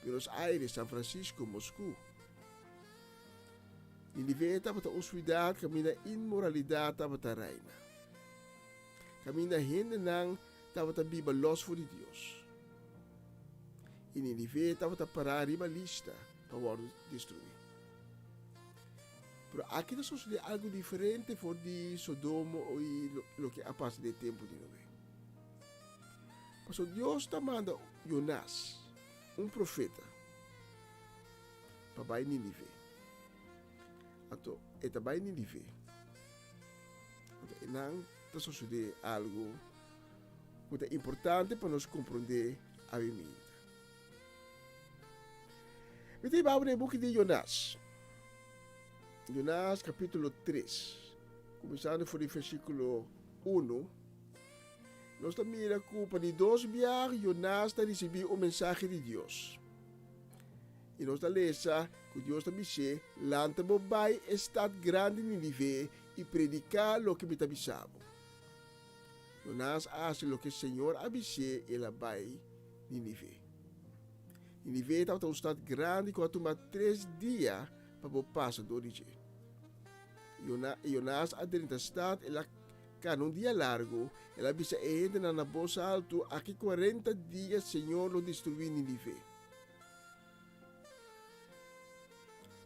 I: Buenos Aires, San Francisco, Mosku. Ninive tabata un siudat kaminda inmoralidat tabata reina, kaminda hendenan tabata biba lòs for di Dios. I Ninive tabata pará riba lista pa wòrdu destruí. Pero aki ta sosodé algu diferente for di Sodomo i loke a pasa den e tempu di Noe. Pasobra Dios ta manda Jonas, un profeta, pa bai Ninive. Anto e ta bai Ninive. Anto einan ta sosodé algu ku ta importante pa nos komprondé awe minta. Mi ta hiba bo na e buki di Jonas. Jonas kapítulo 3, kuminsando for di versíkulo 1, nos ta mira ku pa di dos biaha Jonas ta risibí un mensahe di Dios. I nos ta lesa. ku Dios ta bis'é, Lanta bo bai e stat grandi Ninive i prediká loke mi ta bisa bo. Jonas a hasi loke Señor a bis'é, el a bai Ninive. Ninive tabata un stat grandi ku a tuma tres dia pa bo pasa dor di dje. Jonas a drenta stat, el a kana un dia largu, el a bisa e hendenan na bos altu, Aki kuarenta dia Señor lo destruí Ninive.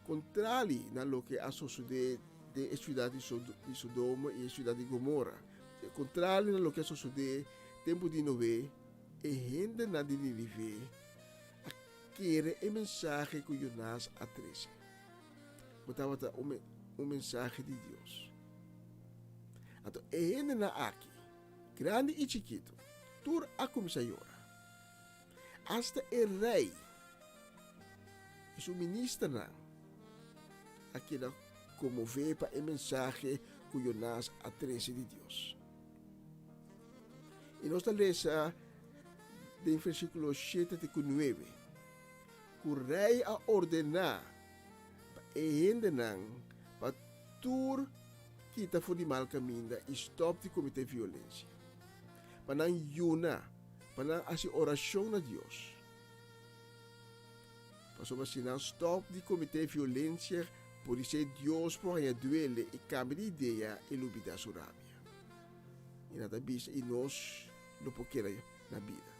I: Kontrali na loke a sosodé den e siudat di Sodoma i e siudat di Gomora, kontrali na loke a sosodé tempu di Noé, e hendenan di Ninive a kere e mensahe ku Jonas a trese, ku tabata un mensahe di Dios. Anto e hendenan aki, grandi i chikitu, tur a kuminsá yora. Asta e rei i su ministernan a keda konmové pa e mensahe ku Jonas a trese di Dios. I nos ta lesa den versíkulo shete te ku nuebe ku rei a ordená pa e hendenan pa tur kita for di mal kaminda i stòp di kometé violensia, pa nan yuna pa nan hasi orashon na Dios. Pasobra si nan stòp di kometé violensia, podisé Dios por haña duele i kambia di idea i lubidá su rabia. I nan ta bisa i nos lo por keda na bida.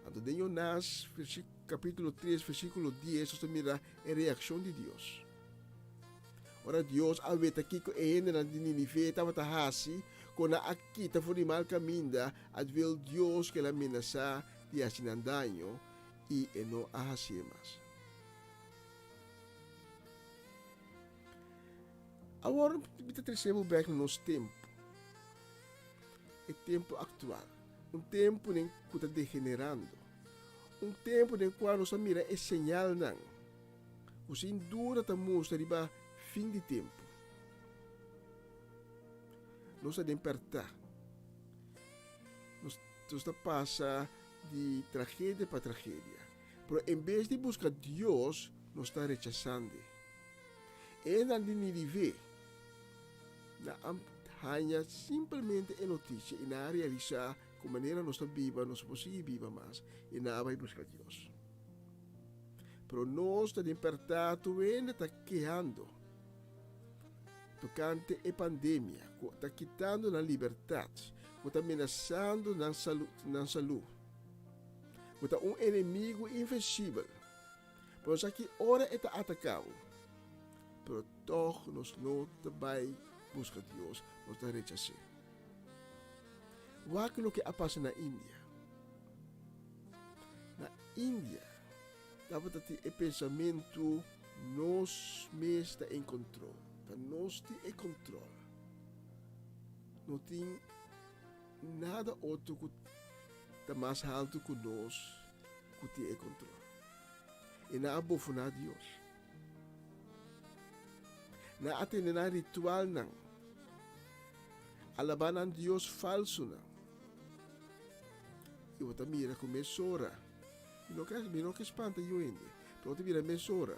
I: Anto den Jonás kapítulo 3 versíkulo 10 nos ta mira e reakshon di Dios. Ora Dios a weta kiko e hendenan di Ninive tabata hasi, kon nan a kita for di mal kaminda, a dwel Dios ku el a menasá di hasi nan daño, i e no a hasié mas. Awor mi ta trese bo bèk na nos tempu, e tempu aktual, un tempu den ku ta degenerando, un tempu den kua nos a mira e señalnan ku sin duda ta mustra riba fin di tempu. Nos ta den pèrtá. Nos, nos ta pasa di tragedia pa tragedia. Pero en bes di buska Dios, nos ta rechasand'e. E hendenan di Ninive nan a haña simpelmente e notisia i nan a realisá ku manera nos ta biba nos no por sigui biba mas i nan a bai buska Dios. Pero nos ta den pèrtá tur hende ta kehando tokante e pandemia ku ta kitando nan libertat, ku ta menasando nan salu nan salú, ku ta un enemigu invisibel. Pero sa ki ora e ta ataká bo. Pero tòg nos no ta bai buska Dios, nos ta rechas'é. Wak loke a pasa na India. Na India tabata tin e pensamentu nos mes ta en control, ta nos tin e control. No tin nada otro cu ta mas haltu cu nos cu tin e control. I nan a bofona Dios. Nan a tene nan ritualnan, alaba nan dios falsunan. I bo ta mira ku mesora, mi no ke, mi no ke spanta yu hende, pero bo ta mira mesora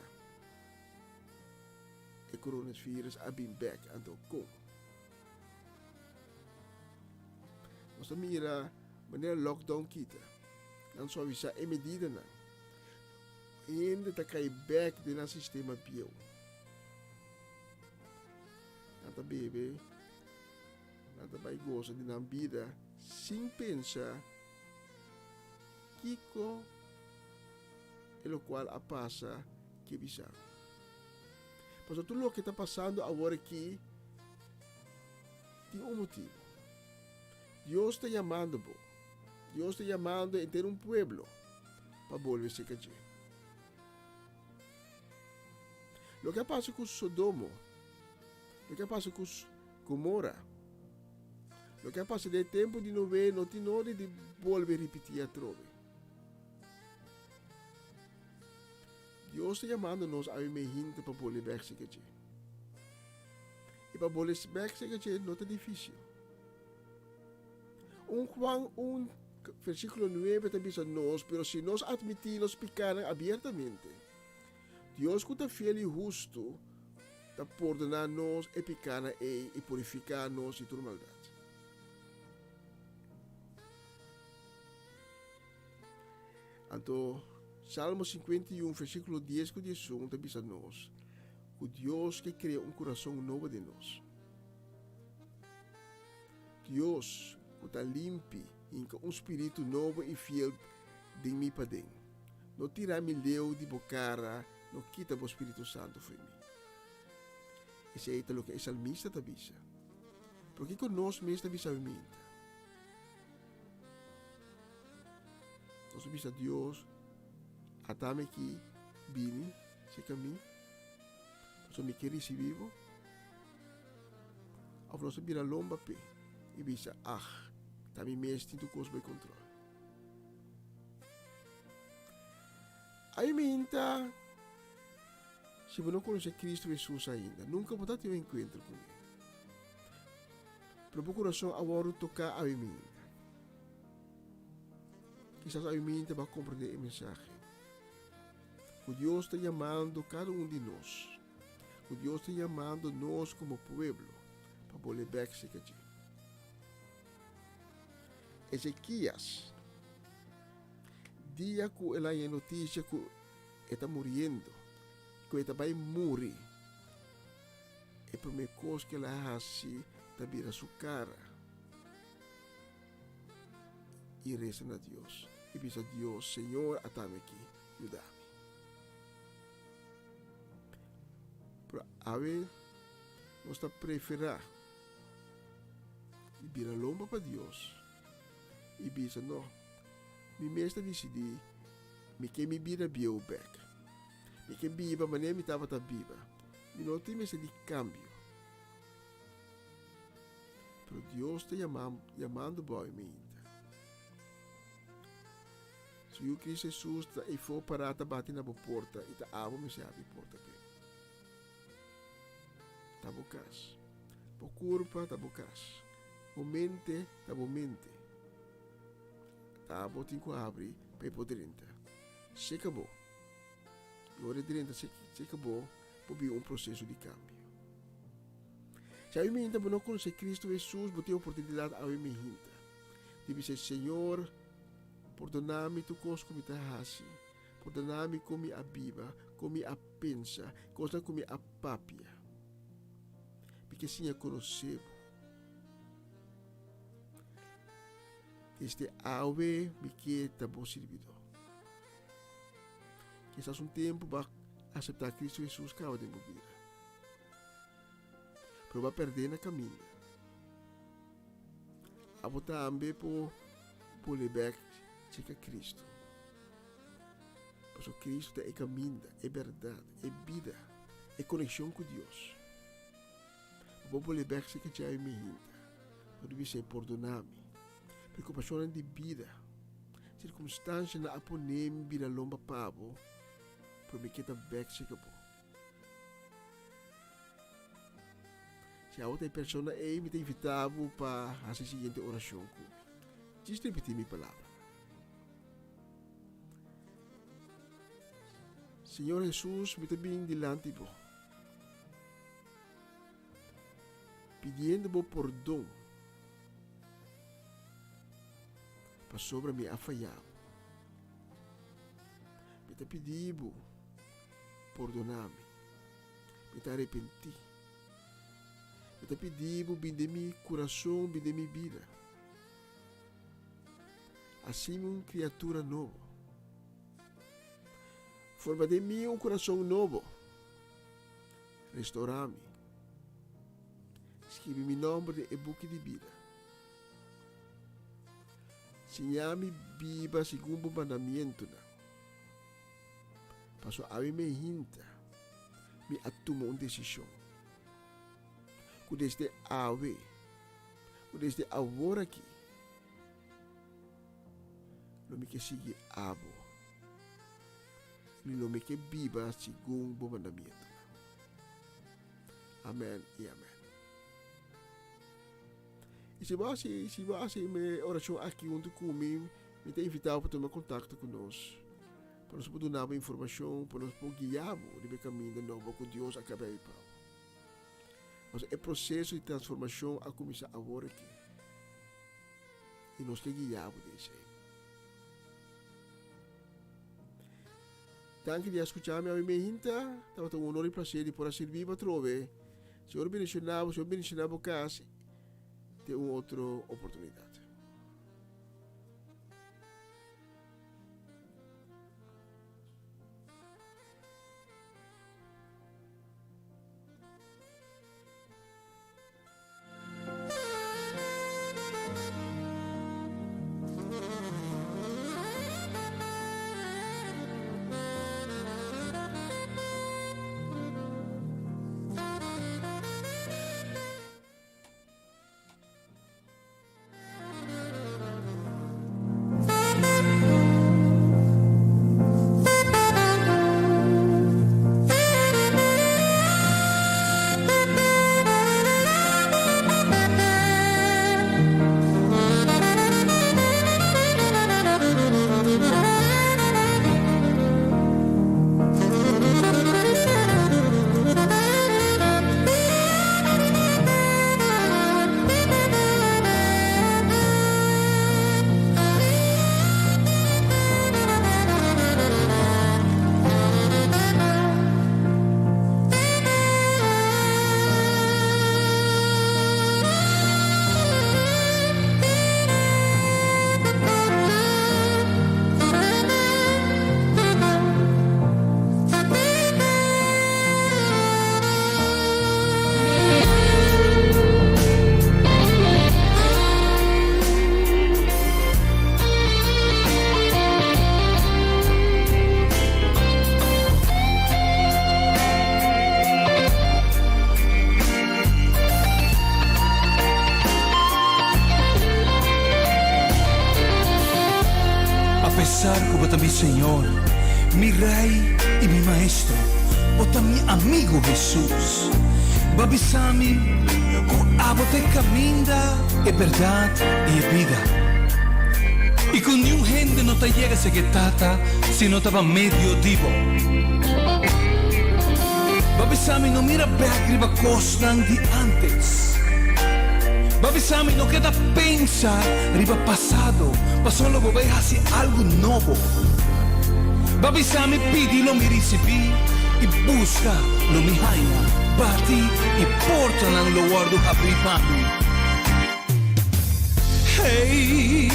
I: e coronavirus a bin bek, anto kon? Nos ta mira manera lockdown kita, nan suavisa e medidanan, hende ta kai bek den nan sistema bieu. Nan ta bebe, nan ta bai gosa di nan bida sin pensa kiko e lokual a pasa ke bisa. Pasobra tur loke ta pasando awor aki tin un motibu. Dios ta yamando bo. Dios ta yamando henter un pueblo pa bolbe serka dje. Loke a pasa ku Sodomo, loke a pasa ku Gomora, loke a pasa den e tempu di Noe no tin nodi di bolbe ripití atrobe. Dios ta yamando nos awe mehinte pa bolbe bèk serka dje. I pa bolbe bèk serka dje no ta difísil. Un Juan un. versíkulo 9 ta bisa nos, Pero si nos atmití nos pikánan abiertamente, Dios ku ta fiel i hustu ta pordoná nos e pikánan ei i purifiká nos di tur maldat. Anto, Salmo 51, versíkulo 10 ku 11 ta bisa nos ku Dios ke krea un kurason nobo den nos. Dios ku ta limpi hinka un spiritu nobo i fiel den mi paden. No tira mi leu di bo kara, no kita bo spiritu santu fo'i mi. Esei ta loke e salmista ta bisa. Pero kiko nos mes ta bisa awiminta? Nos ta bisa Dios, Ata mi aki, bini serka mi, pasobra mi ke risibí bo. Òf nos ta bira lomba p'e i bisa, Ag, ta mi mes tin tur kos bai kontrol. Awiminta, si bo no konosé Kristu Hesus ainda, nunka bo ta tin un enkuentro kuné. Pero bo kurason a wòrdu toká awiminta. Kisas awiminta bo a komprendé e mensahe ku Dios ta yamando kada un di nos, ku Dios ta yamando nos komo pueblo pa bolbe bèk serka dje. Ezekias, dia ku el haña e notisia ku e ta muriendo, ku e ta bai muri, e promé kos ku el a hasi ta bira su kara i resa na Dios i bisa Dios, Señor, atami aki, yuda mi. Pero awe nos ta preferá i bira lomba pa Dios i bisa, No, mi mes ta disidí, mi ke mi bida bieu bèk. Mi ke biba manera mi tabata biba. Mi no tin mester di kambio. Pero Dios ta yama, yamando bo awe mainta. Su Yu Cristo Jesus ta eifó pará ta bati na bo porta i ta abo mester habri porta p'e. Ta bo kas. Bo kurpa ta bo kas. Bo mente ta bo mente. Ta abo tin ku habri pa e por drenta. Seka bo. I ora e drenta seka bo, bo biba un proseso di kambio. Si awe mihinta bo no konosé Kristu Hesus, bo tin oportunidat awe mihinta di bisa, Señor, pordona mi tur kos ku mi ta hasi. Pordoná mi kon mi a biba, kon mi a pensa, kosnan ku mi a papia. Mi ke siña konosé bo. Desde awe mi ke ta bo sirbidó. Kisas un tempu bo a aseptá Kristu Hesus kaba den bo bida, pero bo a pèrdè na kaminda. Abo tambe por bolbe bèk serka Kristu. Pasobra Kristu ta e kaminda, e bèrdat, e bida, e konekshon ku Dios. Bo por bolbe bèk serka dje mi hinta. Bo ta bisa, Pordoná mi. Preokupashonnan di bida, sirkumstanshanan a pone mi bira lomba pa bo, pero mi ke ta bèk serka bo. Si abo ta e persona ei, mi ta invitá bo pa hasi e siguiente orashon ku mi. Djis ripití mi palabranan. Señor Hesus, mi ta bin dilanti bo, pidiendo bo pordon pasobra mi a fayá bo. Mi ta pidi bo pordoná mi. Mi ta arepentí. Mi ta pidi bo bin den mi kurason, bin den mi bida. Hasi mi un kriatura nobo. Forma den mi un kurason nobo. Restorá mi. Skibi mi nòmber den e buki di bida. Siñá mi biba segun bo mandamientunan. Pasobra awe mi hinta, mi a tuma un desishon ku desde awe, ku desde awor aki, lo mi ke sigui abo i lo mi ke biba segun bo mandamientonan. Amen i amen. I si bo hasi, si bo hasi e orashon aki huntu ku mi, mi ta invitá bo pa tuma kontakto ku nos, pa nos por duna bo informashon, pa nos por guia bo riba e kaminda nobo ku Dios a kab'ei pa bo. Pasobra e proseso di transformashon a kuminsá awor aki. I nos ke guia bo den esei. Danki di a skucha mi awe mehinta. Tabata un honor i plaser di por a sirbi bo atrobe. Señor bendiciona bo, Señor bendiciona bo cas te un otro oportunidad.
J: Apesar ku bo ta mi Señor, mi Rei i mi Maestro, bo ta mi amigu Hesus. Bo a bisa mi ku abo ta e kaminda, e bèrdat i e bida, i ku niun hende no ta yega serka e Tata si no ta pa medio di bo. Bo a bisa mi no mira bèk riba kosnan di ántes. Bo a bisa mi no keda pensa riba pasado, pasobra lo bo bai hasi algu nobo. Bo a bisa mi pidi lo mi risibí i buska lo mi haña, bati i portanan lo wòrdu habrí pa mi. Hey,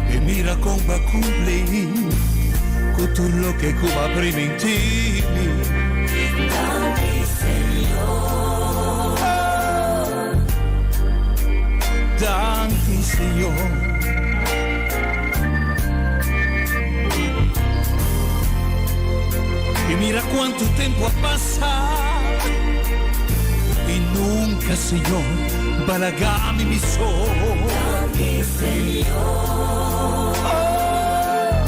J: i mira kon bo a kumpli ku tur loke ku bo a primintí mi.
C: Danki, Señor.
J: Danki, Señor. I mira kuantu tempu a pasa i nunka, Señor, b'a laga mi mi so.
C: Danki, Señor.
J: Oh,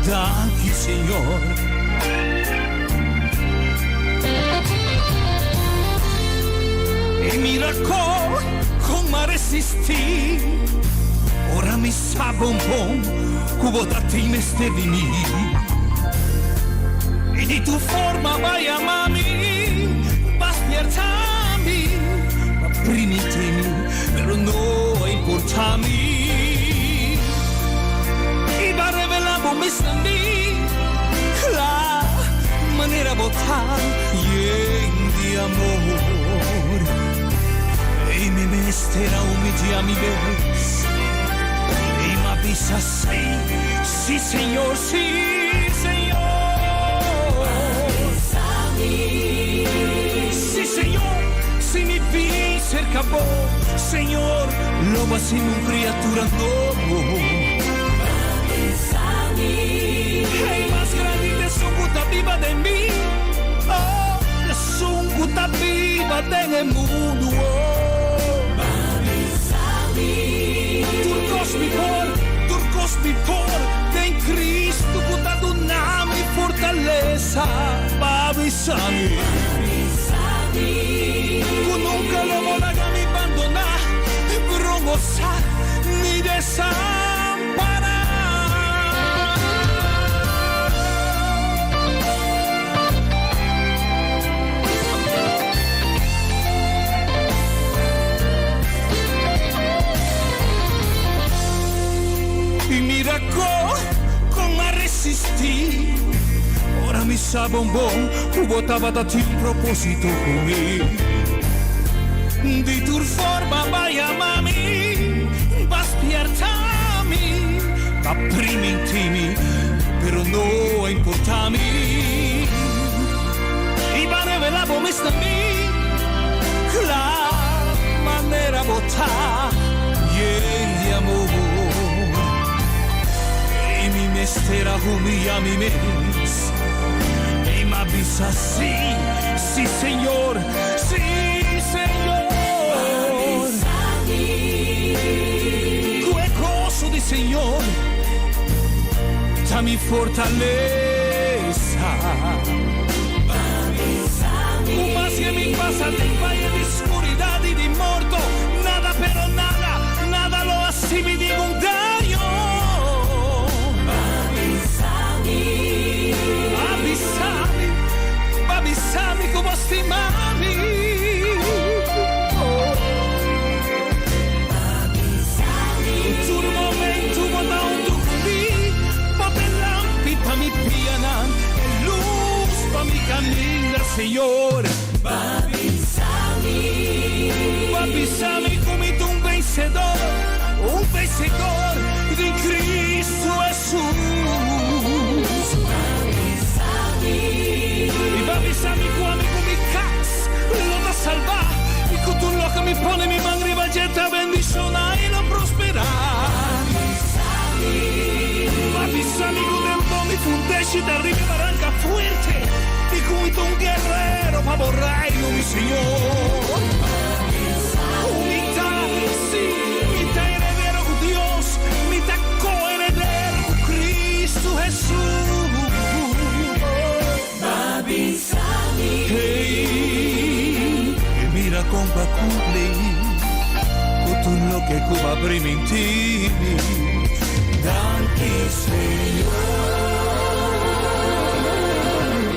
J: danki, Señor. I mira kon, kon m'a resistí ora mi sa bon bon ku bo ta tin mester di mi. I di tu forma b'a yama mi, b'a spierta mi, b'a primintí mi, pero no a importá mi. I b'a revelá bo mes na mi, kla manera bo ta yen di amor. I mi mester a humillá mi mes i m'a bisa sí, sí Señor, sí Señor. Sí Señor, si mi bin cerca bo, Señor, lo bo haci mi un criatura nobo. Hey, mas grandi t'esun cu ta biba den mi, oh, t'esun cu ta biba den e mundu, oh. Tur cos mi por, tur cos mi por, den Cristo cu ta duna mi fortaleza. Pa bisa mi, cu nunca lo bo laga mi. bergonsá ni desampará. I mira kon kon a resistí ora mi sa bon bon ku bo tabata tin un propósito ku mi. Di tur forma ba yama mi, ba spierta mi, ba priminti mi, pero no a importa mi. I ba revela bo mes na mi, kla manera bo ta, yen di amor. I mi mester a humilla mi mes, i m'a bisa sí, sí Señor, sí Señor. Ku e goso di Señor ta mi fortalesa. Ku maske mi pasa den vaye di skuridat i di morto, nada pero nada, nada lo hasi mi ningun daño. Avisa mi, avisa mi ku bo stima mi. Tur momento bo ta huntu ku mi, bo ta e lampi pa mi pianan, e lus pa mi kaminda, Señor. Bapisa mi ku mi ta un vensedor, un vensedor den Cristo Hesus. I bapisa mi ku ami ku mi kas lo ta salbá, i ku tur loke mi pone mi man riba dje ta bendishoná i lo prosperá. Bapisa mi ku den bo mi fundeshi ta riba e baranka fuerte, i ku mi ta un guerrero pa bo reino, mi Señor. Ku mi ta, sí, mi ta heredero ku Dios, mi ta ko-heredero ku Cristo Hesus. Hey, i mira kon bo a kumpli ku tur loke ku bo a primintí mi. Danki, Señor.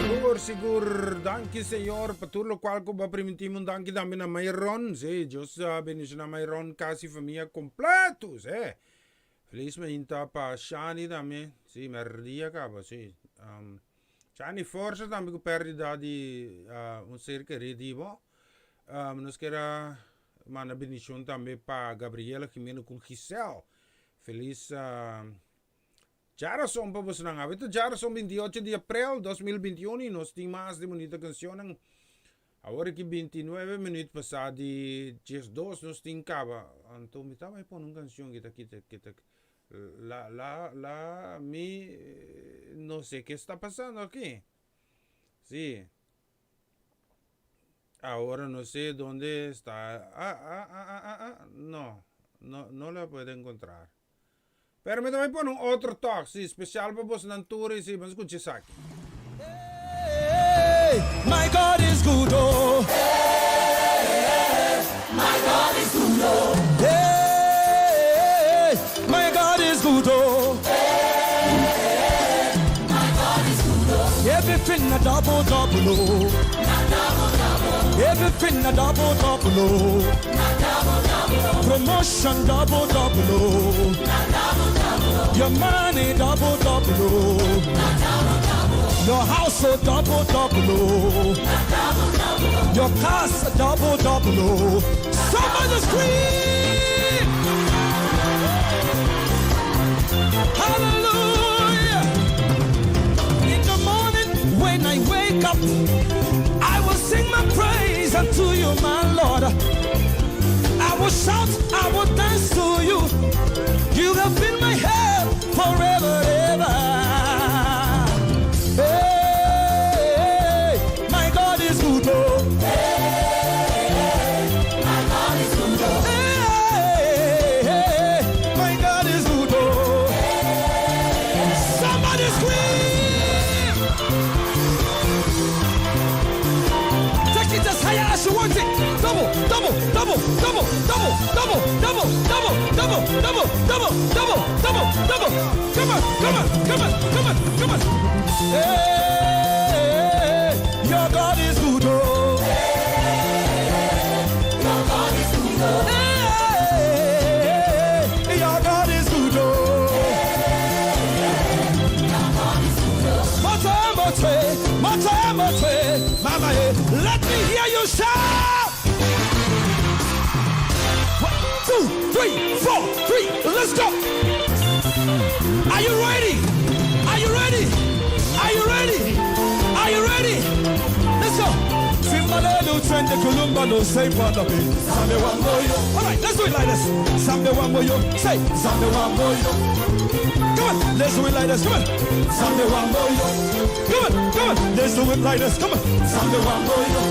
H: Sigur, sigur. Danki, Señor, pa tur lokual ku bo a primintí mi. Un danki tambe na Mayron. Sí, Dios a bendishoná Mayron, kas i famia kompleto. Sí. Felis mainta pa Shani tambe. Sí, mèrdia kaba, sí. Shani, forsa tambe ku pèrdida di un ser kerí di bo. Nos kier a manda bendishon tambe pa Gabriela Jimeno ku Giselle. Felis djarason pa bosonan. Awe ta djarason 28 di aprel 2021 i nos tin mas di bunita kanshonnan. Awor aki 29 minuut pasá di 12 nos tin kaba. Anto mi ta bai pone un kanshon ki ta kita kita la la la mi no sé ke sta pasando aki. Sí. Ahora no sé dónde está. Ah, ah, ah, ah, ah, ah. No, no, no la puedo encontrar. Pero mi ta bai pone un otro tok, sí, special pa bosnan tur y sí, ban scucha esaki.
J: Hey, my God is good, oh. Hey, my God is good, oh. Hey, my God is good, oh. Hey, my God is good, oh. Everything a double, double, oh. Double, double. Everything a double, double, oh. Double, double. Promotion double, double, oh. Double, double. Your money double, double, oh. Double, double. Your house oh, double, double, oh. Double, double. Your cars double, double, oh. Somebody scream! Hallelujah! In the morning when I wake up, I will sing my praise unto you, my Lord. I will shout, I will dance to you. You have been my help forever, ever. Hey, my God is good. Oh. Hey, my God is good. Oh. Hey, hey, my God is good. Oh. Somebody scream! Take it as high as you want it. Double, double, double, double, double, double, double, double. Double, double, double, double, double. Come on, come on, come on, come on, come on. Hey, your God is good. Oh.
C: Your God is good. Oh.
J: Hey, your God is good. Oh. Mate, mate, mate, mate, mama, eh. Let me hear you shout. One, two, three, four, three. Let's go. Are you ready? Are you ready? Are you ready? Are you ready? Let's go. Simbalelu twende kulumba no say what. Zambe wa moyo. All right, let's do it like this. Zambe wa moyo. Say Zambe wa moyo. Come on, let's do it like this. Come on. Zambe wa moyo. Come on, come on. Let's do it like this. Come on. Zambe wa moyo.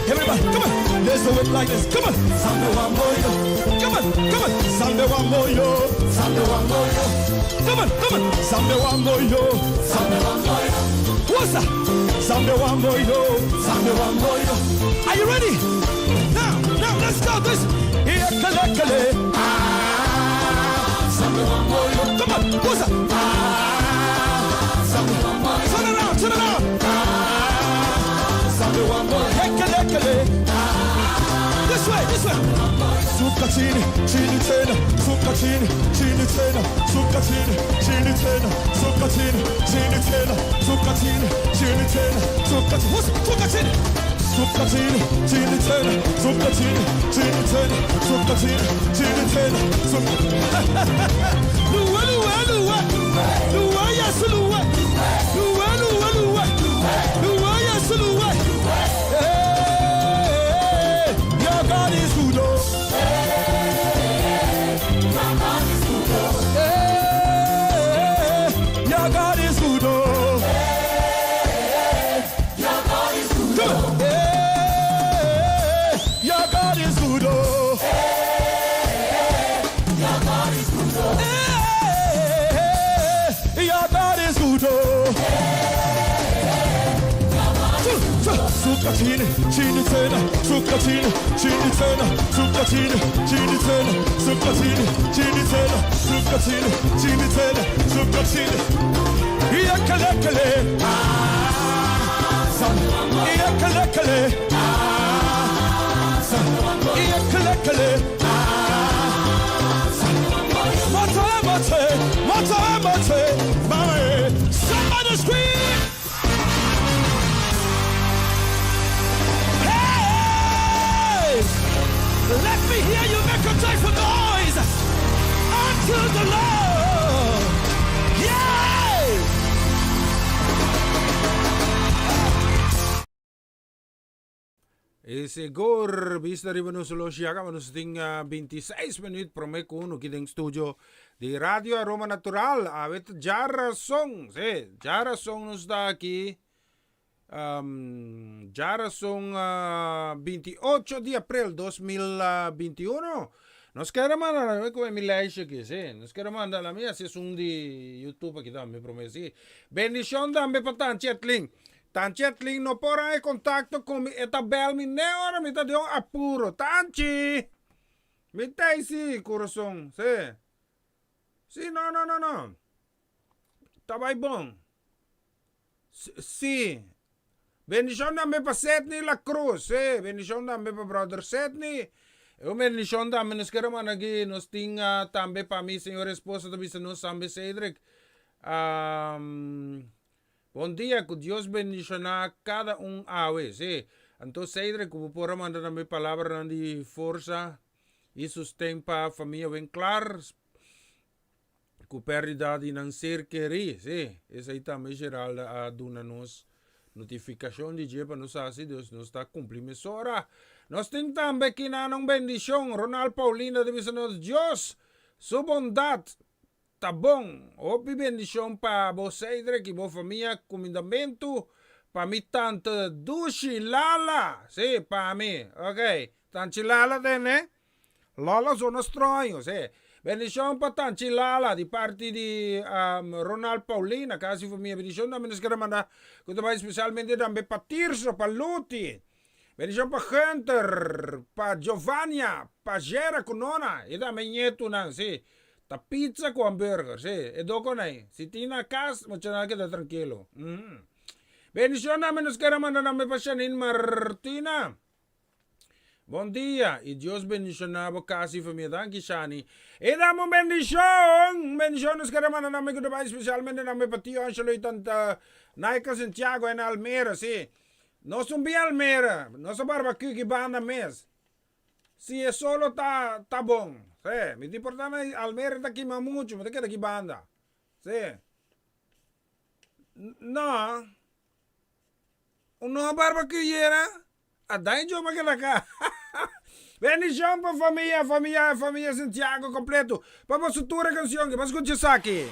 J: Everybody, come on. Let's do it like this. Come on. Zambe wa moyo. Come on, come on. Zambe wa moyo. Zambe wa moyo. Come on, come on. Zambe wa moyo. Zambe wa moyo. What's that? Zambe wa moyo. Zambe wa moyo. Are you ready? Now, now, let's go. This. Here, kale, kale. Ah, Zambe wa moyo. Come on. What's that? Ah, Zambe wa moyo. Turn around, turn around. Ah, Zambe wa moyo. Kale, kale. Ah. This way, this way. Suka chini, chini tena, suka chini, chini tena, suka chini, chini tena, suka chini, chini tena, suka chini, chini tena, suka chini, what's suka chini? Suka chini, chini tena, suka chini, chini tena, suka chini, chini tena, suka. Luwe, luwe, luwe, luwe, yes, luwe, luwe, luwe, luwe, luwe, yes, luwe. Hey, your God is good, oh. Hey, your God is good, oh. Come on. Hey, your God is good, oh. Hey, your God is good, oh. Suka chini, chini tena, suka chini, chini tena, suka chini, chini tena, suka chini, chini tena, suka chini, chini tena, suka chini. Iya kale kale, ah, sam. Iya kale kale, ah, sam. Iya kale kale, ah, sam. Mate, mate, mate, mate, mate. Somebody scream! Hey! Let me hear you make a joyful noise unto the Lord. Yeah!
H: E sigur, bista riba nos horloge ya caba nos tin 26 minuut prome cu uno aki den studio di Radio Aroma Natural. Awe ta djarason, si, djarason nos ta aki. Um, djarason uh, 28 di april 2021. Nos kere manda, mi cu mi lijstje aki, si. Nos kere manda, la mi haci esun di YouTube aki tambe prome, si. Bendicion tambe pa Tanchi Atlin. Tanchi Atlin no por haña contacto cu mi, e ta bel mi ne ora mi ta den un apuro. Tanchi! Mi ta ei si, curason, si. Si, no, no, no, no. Ta bai bon. Si. Bendicion tambe pa Sidney La Cruz, si. Bendicion tambe pa brother Sidney. E un bendicion tambe nos kere manda aki. Nos tin tambe pa mi señora esposa ta bisa nos tambe Cedric. Bon dia, ku Dios bendishoná kada un awe. Sí. Anto Cedric, ku bo por a manda tambe palabranan di forsa i sosten pa famia Winklaar ku pèrdida di nan ser kerí. Sí, esei tambe Geralda a duna nos notifikashon di dje pa nos hasi, dus nos ta kumpli mesora. Nos tin tambe kinan un bendishon. Ronald Paulina ta bisa nos, Dios su bondat Ta bon! Hopi bendicion pa bo Cedric y bo famia Cumindamentu pa mi tante Dushi Lala si pa mi ok Tanchi Lala tene Lala zona straño si Bendicion pa Tanchi Lala di parti di Ronald Paulina casi famia Bendicion tambe nos kere manda cu ta bay specialmente tambe pa Tirso pa Luti Bendicion pa Hunter pa Giovania pa Jera cu Nona y tambe ñetunan si. Ta pizza ku hamburger, sí, e doko nai. Si tin na kas, muchanan a keda trankilo. Bendishon nami nos kere manda nami pa Shanine Martina. Bon dia y Dios bendiciona bo casa y famia. Danki Shani. E dame un bendicion. Un bendicion nos kere manda nami ku ta bai especialmente nami pa tio Angelo y tanta Naika Santiago en Almere. Sí. Nos un bia Almere. Nos a barbecue ki banda mes. Si e solo ta ta bon. Sí. Mi tin por ta na Almere ta kima mucho. Mi ta keda ki banda. Sí. No. Un no barbecue yera. A daño yo pa keda ka. Bendicion pa famia, famia, famia Santiago completo. Pa boso tur e cancion ki. Bo scucha esaki.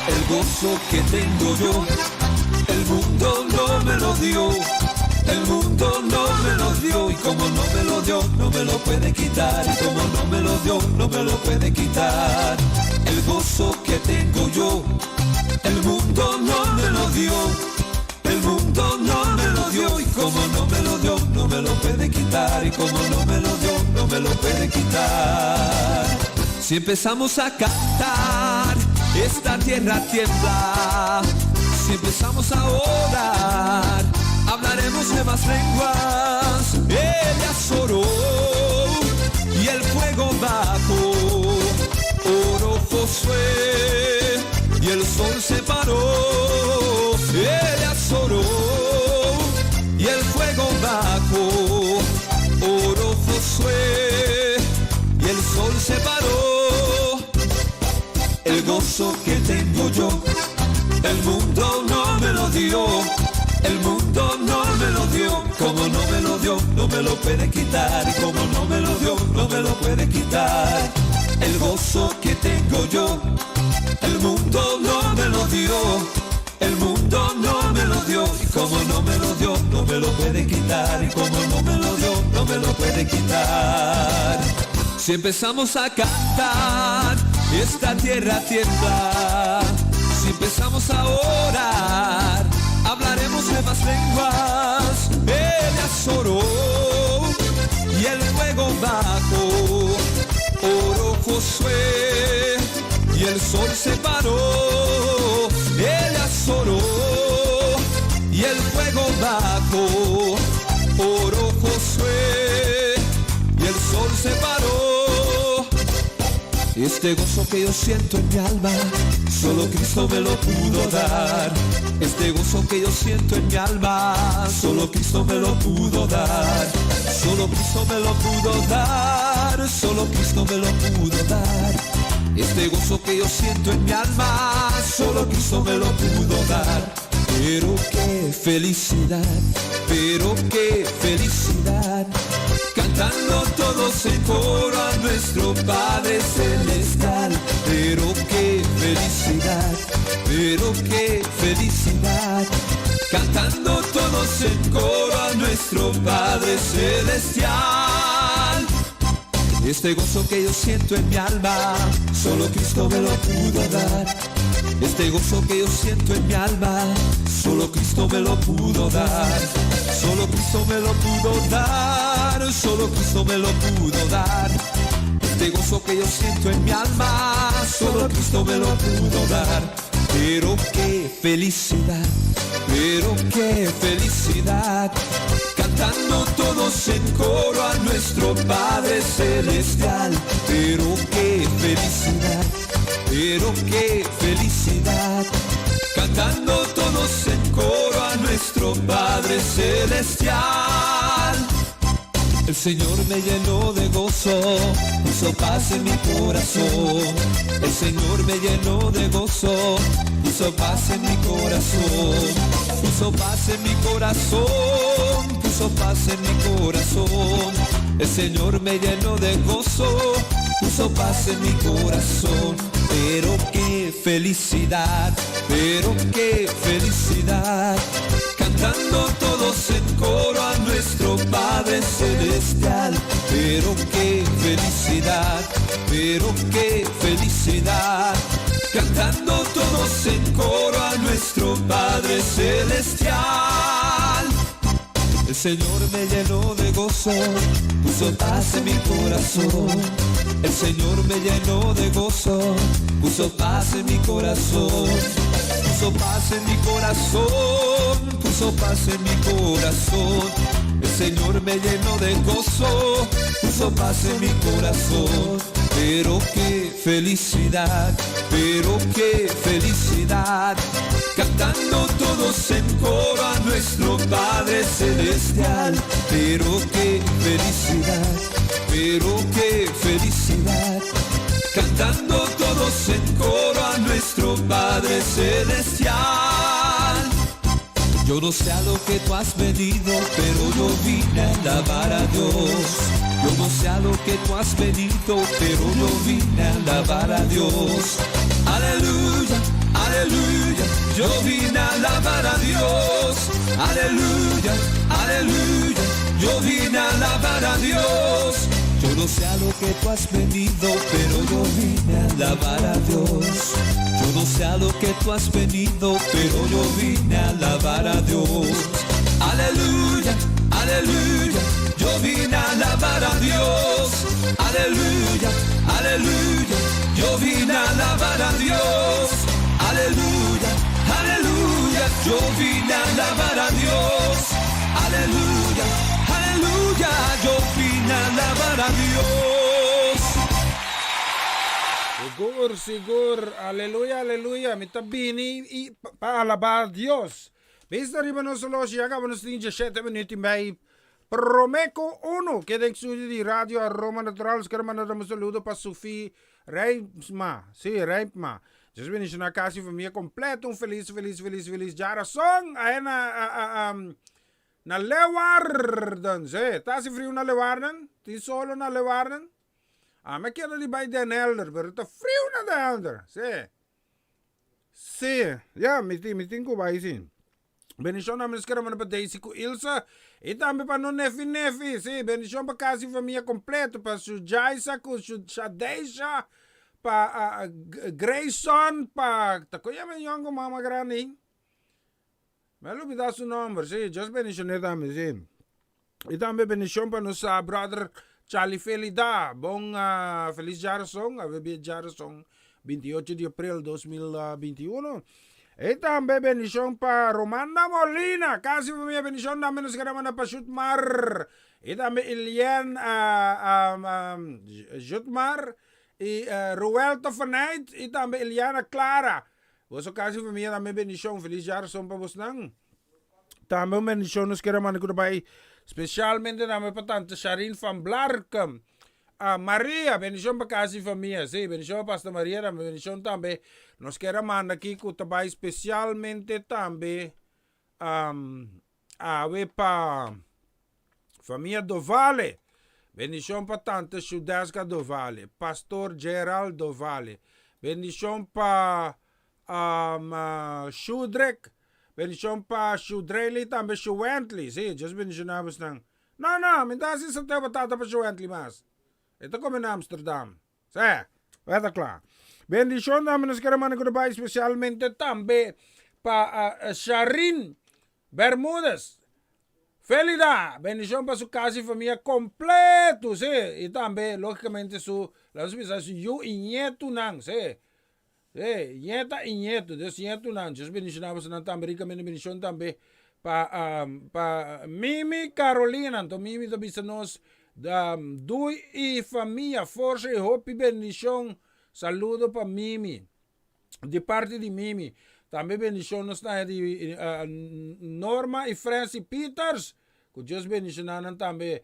J: El gozo que tengo yo, el mundo no me lo dio. El mundo no me lo dio y como no me lo dio, no me lo puede quitar. Y como no me lo dio, no me lo puede quitar. El gozo que tengo yo, el mundo no me lo dio. El mundo no me lo dio y como no me lo dio, no me lo puede quitar. Y como no me lo dio, no me lo puede quitar. Si empezamos a cantar, esta tierra tiembla. Si empezamos a orar, hablaremos nuevas lenguas. Ella oró y el fuego bajó. Oró Josué y el sol se paró. Ella oró y el fuego bajó. Oró Josué y el sol se paró. El gozo que tengo yo, el mundo no me lo dio. El mundo no me lo dio, como no me lo dio, no me lo puede quitar. Y como no me lo dio, no me lo puede quitar. El gozo que tengo yo, el mundo no me lo dio. El mundo no me lo dio, y como no me lo dio, no me lo puede quitar. Y como no me lo dio, no me lo puede quitar. Si empezamos a cantar, esta tierra tiembla. Si empezamos a orar, hablaremos nuevas lenguas. Ella oró y el fuego bajó. Oró Josué y el sol se paró. Ella oró y el fuego bajó. Oró Josué y el sol se paró. Este gozo que yo siento en mi alma, solo Cristo me lo pudo dar. Este gozo que yo siento en mi alma, solo Cristo me lo pudo dar. Solo Cristo me lo pudo dar, solo Cristo me lo pudo dar. Este gozo que yo siento en mi alma, solo Cristo me lo pudo dar. Pero qué felicidad, pero qué felicidad. Cantando todos en coro a nuestro Padre Celestial. Pero qué felicidad, pero qué felicidad. Cantando todos en coro a nuestro Padre Celestial. Este gozo que yo siento en mi alma, solo Cristo me lo pudo dar. Este gozo que yo siento en mi alma, solo Cristo me lo pudo dar. Solo Cristo me lo pudo dar, solo Cristo me lo pudo dar. Este gozo que yo siento en mi alma, solo Cristo me lo pudo dar. Pero qué felicidad, pero qué felicidad. Cantando todos en coro a nuestro Padre Celestial. Pero qué felicidad, pero qué felicidad. Cantando todos en coro a nuestro Padre Celestial. El Señor me llenó de gozo, puso paz en mi corazón. El Señor me llenó de gozo, puso paz en mi corazón. Puso paz en mi corazón, puso paz en mi corazón. El Señor me llenó de gozo, puso paz en mi corazón. Pero qué felicidad, pero qué felicidad. Cantando todos en coro a nuestro Padre Celestial. Pero qué felicidad, pero qué felicidad. Cantando todos en coro a nuestro Padre Celestial. El Señor me llenó de gozo, puso paz en mi corazón. El Señor me llenó de gozo, puso paz en mi corazón. Puso paz en mi corazón, puso paz en mi corazón. El Señor me llenó de gozo, puso paz en mi corazón. Pero qué felicidad, pero qué felicidad. Cantando todos en coro a nuestro Padre Celestial. Pero qué felicidad, pero qué felicidad. Cantando todos en coro a nuestro Padre Celestial. Yo no sé a lo que tú has venido, pero yo vine a alabar a Dios. Yo no sé a lo que tú has venido, pero yo vine a alabar a Dios. Aleluya, aleluya, yo vine a alabar a Dios. Aleluya, aleluya, yo vine a alabar a Dios. Yo no sé a lo que tú has venido, pero yo vine a alabar a Dios. Yo no sé a lo que tú has venido, pero yo vine a alabar a Dios. Aleluya, aleluya, yo vine a alabar a Dios. Aleluya, aleluya, yo vine a alabar a Dios. Aleluya, aleluya, yo vine a alabar a Dios. Aleluya, aleluya, yo vine a alabar a Dios.
H: Sigur, sigur. Aleluya, aleluya. Mi ta bini i pa alabá Dios. Bista riba nos oloshi ya kaba nos tin 17 minuut i mei prome ku uno. Keda den studio di Radio Aroma Natural. Nos kere manda un saludo pa Sofie Rijpma. Sí, Rijpma. Dios bendiciona casa y familia completo. Un feliz, feliz, feliz, feliz djarason. Ahe na, na Leeuwarden. Sí, ta hasi friu na Leeuwarden? Tin solo na Leeuwarden? Ami a keda di bai Den Helder, pero ta friu na Den Helder. Sí. Sí, ya, mi tin, mi tin ku bai sí. Bendishon na mis kere pa Daisy ku Ilsa i tambe pa no nefi nefi. Sí, bendishon pa kasi famia kompleto, pa su Jaisa ku su Shadeisha, pa Grayson, pa ta kon yama e yongu mama grandi? Mi a lubida su nomber, sí, Dios bendishon'é tambe, sí. I tambe bendishon pa nos brother Charlie Felida. Bon felis djarason, awe bia djarason 28 di april 2021. I tambe bendishon pa Romanda Molina, kasi famia bendishon tambe nos kere manda pa Shutmar. I tambe Ilien Shutmar i Ruelto Fanait i tambe Iliana Clara. Boso kasi famia tambe bendishon, felis djarason pa bosnan. Tambe un bendishon nos kere manda ku ta bai spesialmente tambe pa tante Sharin van Blarkum. Ah, Maria, bendishon pa kas i famia. Sí, bendishon pa Pastor Maria tambe. Bendishon tambe nos kere manda aki ku ta bai spesialmente tambe um, awe pa famia Dovale. Bendishon pa tante Shudeska Dovale, Pastor Gerald Dovale. Bendishon pa Um, Shudrek, bendishon pa Shudrely tambe Shuwently. Sí, Dios bendishoná bosnan. No, no, mi ta hasi sateo batata pa Shuwently mas. E ta kome na Amsterdam. Sí, wè ta kla. Bendishon tambe nos kere manda ku ta bai spesialmente tambe pa uh, Sharin Bermudez. Felida, bendishon pa su kas i famia kompletu, sí, i tambe lógikamente su, laga nos bisa, su yu i ñetunan, sí. Sí, ñeta i ñetu, Dios ñetunan, Dios bendishoná bosonan tambe rikamente, bendishon tambe pa pa Mimi Carolina, anto Mimi ta bisa nos dui i famia forsa i hopi bendishon, saludo pa Mimi, di parti di Mimi, tambe bendishon nos ta di Norma i Francy Peters, ku Dios bendishoná nan tambe,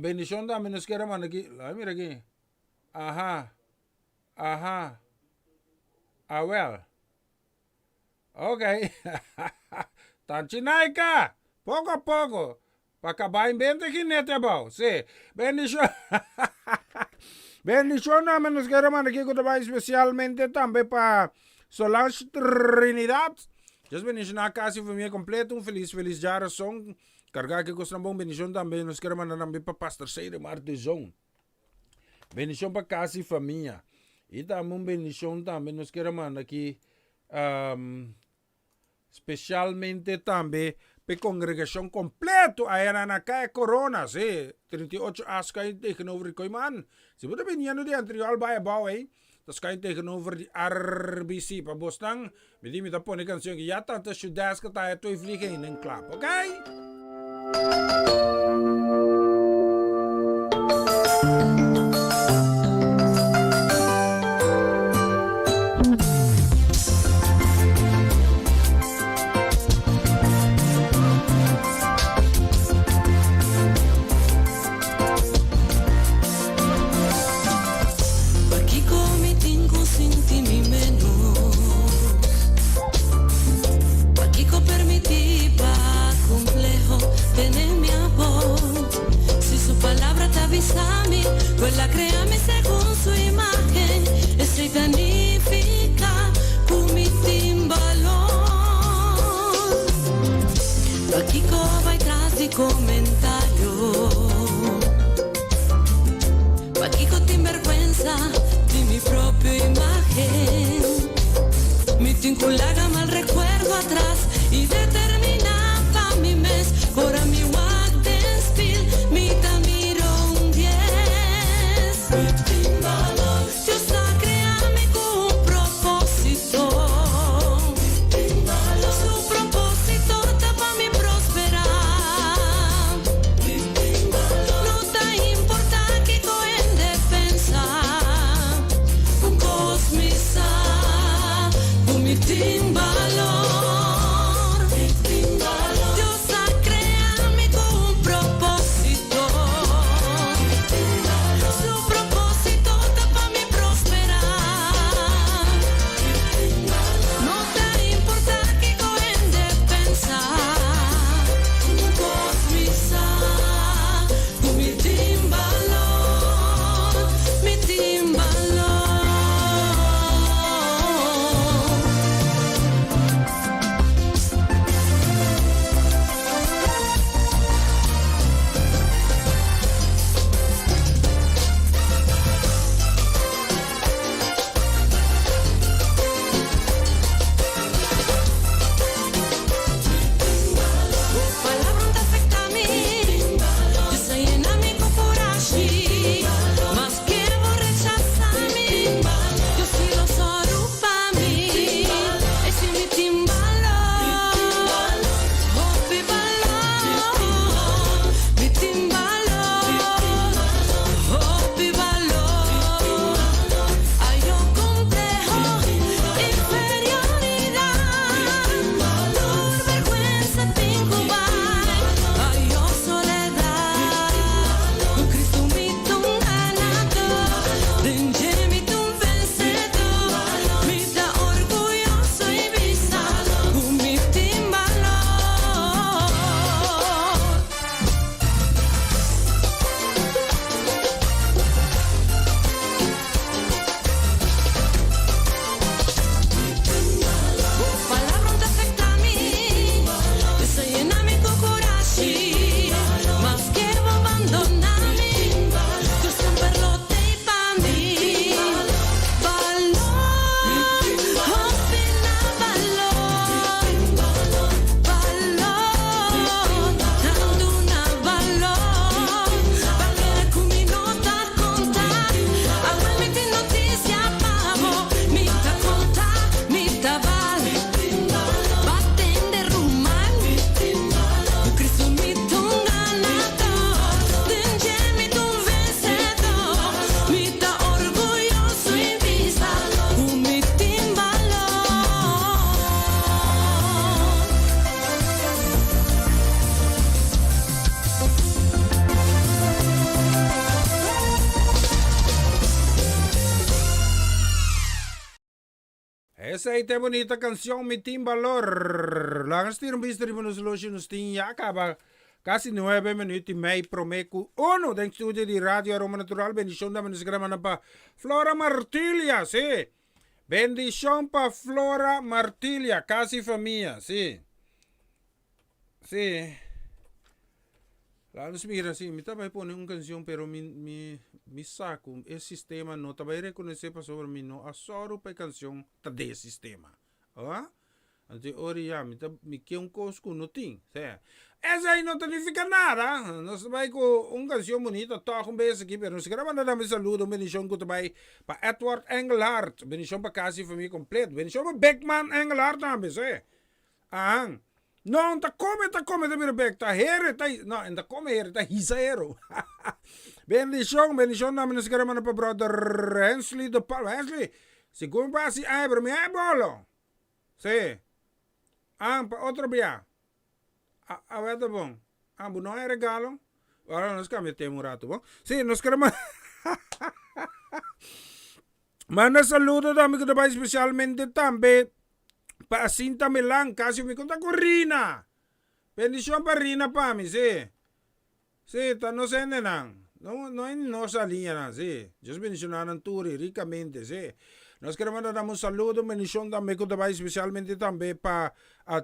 H: bendishon tambe nos kier a manda aki, laga mira aki, aha. Aha. Awel. Ok. Tanchi Naika! Poko a poko. Pa kabai bente jinete abou. Si. Bendishon. Bendishon na nos kere manda kiko ta bai spesialmente tambe pa Solange Trinidad. Dios bendishoná kas i famia kompleto. Un felis felis djarason. Kargá ki kosnan bon. Bendishon tambe nos kere manda tambe pa Pastor Seidemar Duzon. Bendishon pa kas i famia. I tambe un bendishon tambe nos kier a manda aki specialmente tambe p'e congregacion completo aya na Kaya Corona, si, 38 A schuin tegenover di Kooiman. Si bo ta biniendo di Antriol bai abao ey, ta schuin tegenover di RBC. Pa bosnan, mi di mi ta pone cancion ki ya tanta Shudeska ta aya twee vliegen in een klap, ok?
B: Pakiko mi tin ku sinti mi menos? Pakiko permití pa kompleho tene mi abou? Si su palabra ta bisa mi ku el a krea mi segun su imágen, esei ta nifiká ku mi tin balor. Pakiko bai tras di komentario? Pakiko tin bèrgwensa di mi propio imágen? Mi tin ku laga mal rekuerdo atras i determiná pa mi mes ora mi wak den spil mi ta mira un dies. Mi tin balor. Dios a krea mi ku un propósito. Mi tin balor. Su propósito ta pa mi prosperá. Mi tin balor. No ta importá kiko hende pensa. Un kos mi sa, ku mi tin balor. Mi tin balor. Dios a krea mi ku un propósito. Mi tin balor. Su propósito ta pa mi prosperá. Mi tin balor. No ta importá kiko hende pensa. Un kos mi sa, ku mi tin balor. Mi tin balor. Bo palabra ta afecta mi, Dios a yena mi cu curashi, maske bo rechasa mi, Dios si lo soru pa mi, esi mi tin balor, hopi balor, mi tin balor, hopi balor, ayo compleho, inferioridad, tur berguensa tin cu bai, ayo soledad, cu Cristo mi ta un ganador, den dje mi ta un vencedor, mi ta orguyoso y bisa cu mi tin balor. Bo palabra no ta afecta mi, Dios a yena mi cu curashi, maske bo abandona mi, Dios semper lo t'ey pa mi. Balor, hopi na balor, balor, tantu na balor, pa cu mi no ta conta, awe mi tin noticia pa bo, mi ta conta, mi ta bal, ba tende ruman, cu Cristo mi ta un ganador, den dje mi ta un vencedor, mi ta orguyoso y bisa cu mi tin balor.
H: Esei ta e bunita cancion Mi Tin Balor. Laga nos tira un bista riba nos loshi nos tin ya caba casi nuebe minuut y mei prome cu uno den studio di Radio Aroma Natural. Bendicion dame nos kere manda pa Flora Martilia, si. Bendicion pa Flora Martilia, casi famia, si. Si. Laga nos mira si mi ta bai pone un cancion pero mi mi mi sa cu e sistema no ta bai reconoce pasobra mi no a sòru pa e cancion ta den e sistema. Oa? Anto e ora ya mi ta mi ke un cos cu no tin. Sea, esey no ta nifica nada. Nos ta bai cu un cancion bunita tog un bes aki pero nos kere manda tambe saludo un bendicion cu ta bai pa Edward Engelhard. Bendicion pa casa y famia completo. Bendicion pa Big Man Engelhard tambe, sea. Ahan. No, ta come, ta come, ta bira bek, ta here, ta, no, en ta come here, ta hisa hero. Bendicion, bendicion tambe nos kere manda pa brother Hensley de Palma. Hensley, si come pa hasi ay, pero mi ay bolo. Sí. Ah, pa otro bia. A, a wet ta bon. Ah, bu no hay regalo? Ahora nos cambia tema un rato, bon? Sí, nos kere manda... Manda saludo tambe ku ta bai spesialmente tambe pa Asinta Melan, kasi mi konta ku Rina. Bendishon pa Rina pa mi, si. Si, ta nos hendenan. No, no e nos aliñanan, si. Dios bendishoná nan tur i rikamente, si. Nos kere manda dam un saludo, un bendishon tambe ku ta bai spesialmente tambe pa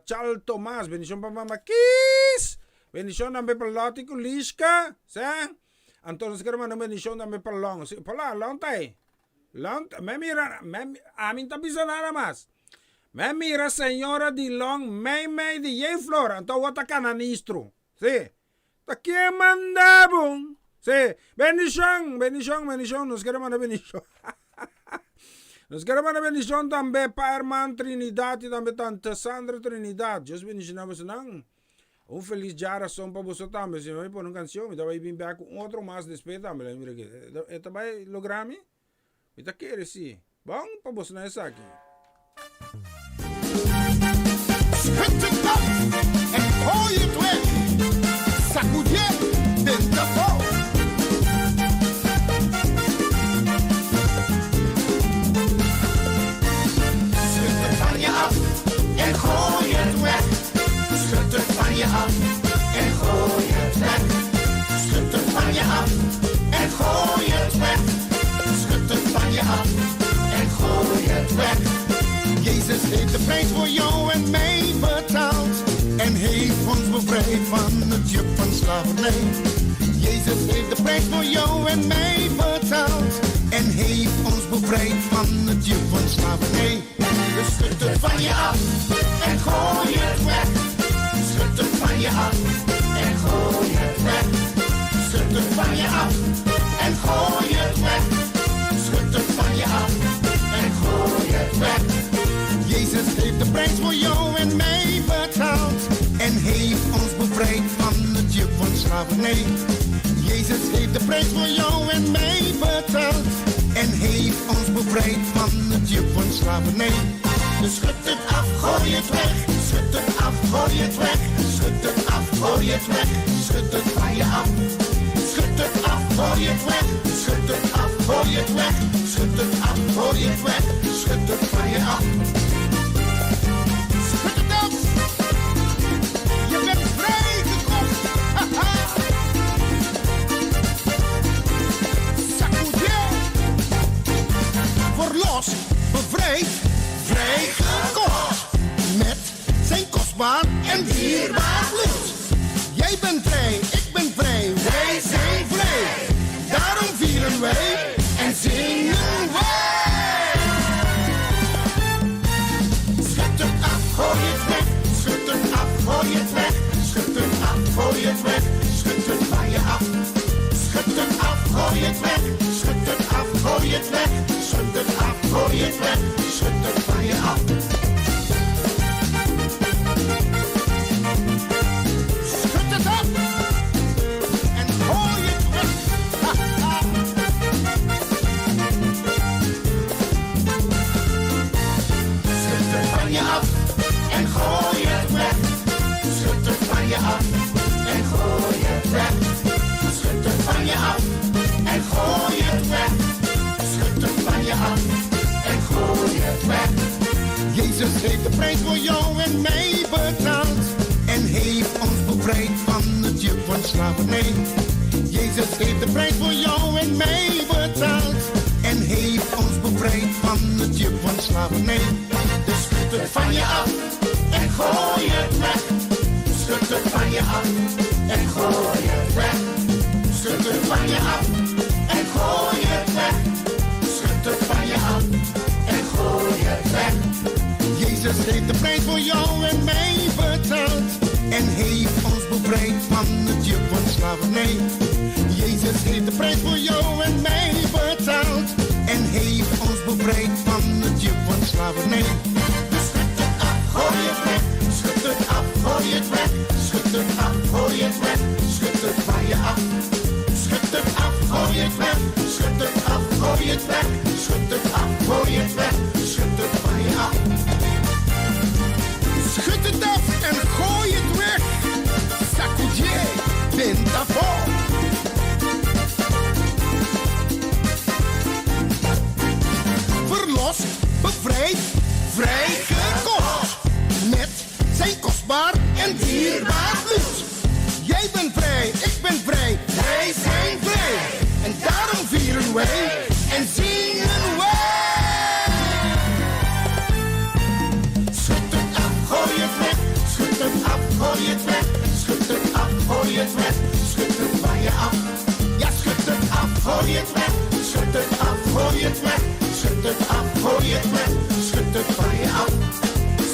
H: Chal Tomas. Bendishon pa Mama Kis. Bendishon tambe pa Lottie ku Lishka, si. Anto nos kere manda un bendishon tambe pa Long. Si, Pola, Long ta ei. Long, me mira, me, ami no ta bisa nada mas. Me mira señora di Long mei mei di yei flor, anto awor ta cana nistro. Si. Ta ken manda bo? Si. Bendishon, bendishon, bendishon, nos kere manda bendishon. Nos kere manda bendishon tambe pa herman Trinidad y tambe tante Sandra Trinidad. Dios bendiciona bosonan. Un felis djarason pa boso tambe. Si no mi pone un cancion, mi ta bay bin bek cu un otro mas despues tambe. Laat mi mira aki. E ta bay logra mi? Mi ta kere si. Bon pa boso na esaki.
K: Schud het af en gooi het weg. Sacudié den tafel. Schud het van je af en gooi het weg. Schud het van je af en gooi het weg. Schud het van je af en gooi het weg. Schud het van je af en gooi het weg. Jezus heeft de prijs voor jou en mij betaald. En heeft ons bevrijd van het juk van slavernij. Jezus heeft de prijs voor jou en mij betaald. En heeft ons bevrijd van het juk van slavernij. Dus schud het van je af en gooi het weg. Schud het van je af en gooi het weg. Schud het van je af en gooi het weg. Schud het van je af en gooi het weg. Jezus heeft de prijs voor jou en mij betaald. En heeft ons bevrijd van het juk van slavernij. Jezus heeft de prijs voor jou en mij betaald. En heeft ons bevrijd van het juk van slavernij. Dus schud het af, gooi het weg. Schud het af, gooi het weg. Schud het af, gooi het weg. Schud het van je af. Schud het af, gooi het weg. Schud het af, gooi het weg. Schud het af, gooi het weg. Schud het van je af. Schud het af. Je bent vrijgekocht. Haha. Sacudié. Verlost, bevrijd, vrijgekocht. Met zijn kostbaar en dierbaar bloed. Jij bent vrij, ik ben vrij, wij zijn vrij. Daarom vieren wij en zingen wij. Schud het af, gooi het weg. Schud het af, gooi het weg. Schud het af, gooi het weg. Schud het van je af. Schud het af, gooi het weg. Schud het af, gooi het weg. Schud het af, gooi het weg. Schud het van je af. Schud het af en gooi het weg. Ha, ha. Schud het van je af en gooi het weg. Schud het van je af en gooi het weg. Schud het van je af en gooi het weg. Schud het van je af en gooi het weg. Jezus heeft de prijs voor jou en mij betaald. En heeft ons bevrijd van het juk van slavernij. Jezus heeft de prijs voor jou en mij betaald. En heeft ons bevrijd van het juk van slavernij. Dus schud het van je af en gooi het weg. Schud het van je af en gooi het weg. Jezus heeft de prijs voor jou en mij betaald. En heeft ons bevrijd van het juk van slavernij. Jezus heeft de prijs voor jou en mij betaald. En heeft ons bevrijd van het juk van slavernij. Dus schud het af, gooi het weg. Schud het af, gooi het weg. Schud het af, gooi het weg. Schud het van je af. Schud het af, gooi het weg. Schud het af, gooi het weg. Schud het af, gooi het weg. Schud het van je af. Schud het af en gooi het weg. Sacudié, bent daarvoor. Verlost, bevrijd, vrijgekocht. Met zijn kostbaar en dierbaar bloed. Jij bent vrij, ik ben vrij, wij zijn vrij. En daarom vieren wij en zingen wij. Schud het af, gooi het weg. Schud het af, gooi het weg. Schud het af, gooi het weg. Schud het van je af. Ja, schud het af, gooi het weg. Schud het af, gooi het weg. Schud het af, gooi het weg. Schud het van je af.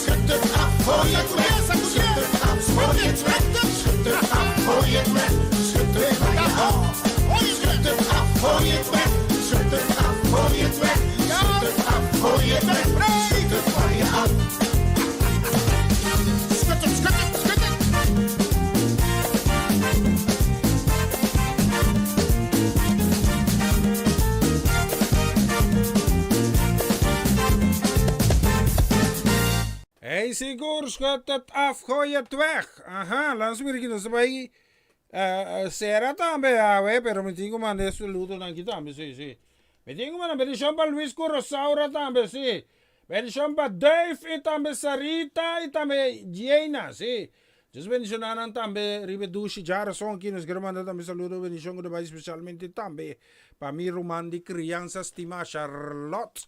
K: Schud het af, gooi het weg. Schud het af, gooi het weg. Schud het af, gooi het weg. Schud het van je af. Schud het af, gooi het weg. Schud het af, gooi het weg. Schud het af, gooi het weg. Schud het van je af. Schud het, schud het, schud het.
H: Hey sigur, schud het af, gooi het weg. Aha, langs mira aki nos ta bai sera tambe awe, pero mi tin ku manda e saludonan aki tambe, si, si. Mi tin ku manda bendishon pa Luis ku Rosaura tambe, si. Bendishon pa Duif i tambe Sarita i tambe Jena, si. Dios bendishoná nan tambe riba e dushi djarason aki. Nos kere manda tambe saludo bendishon ku ta bai spesialmente tambe pa mi ruman di kriansa stimá Charlotte.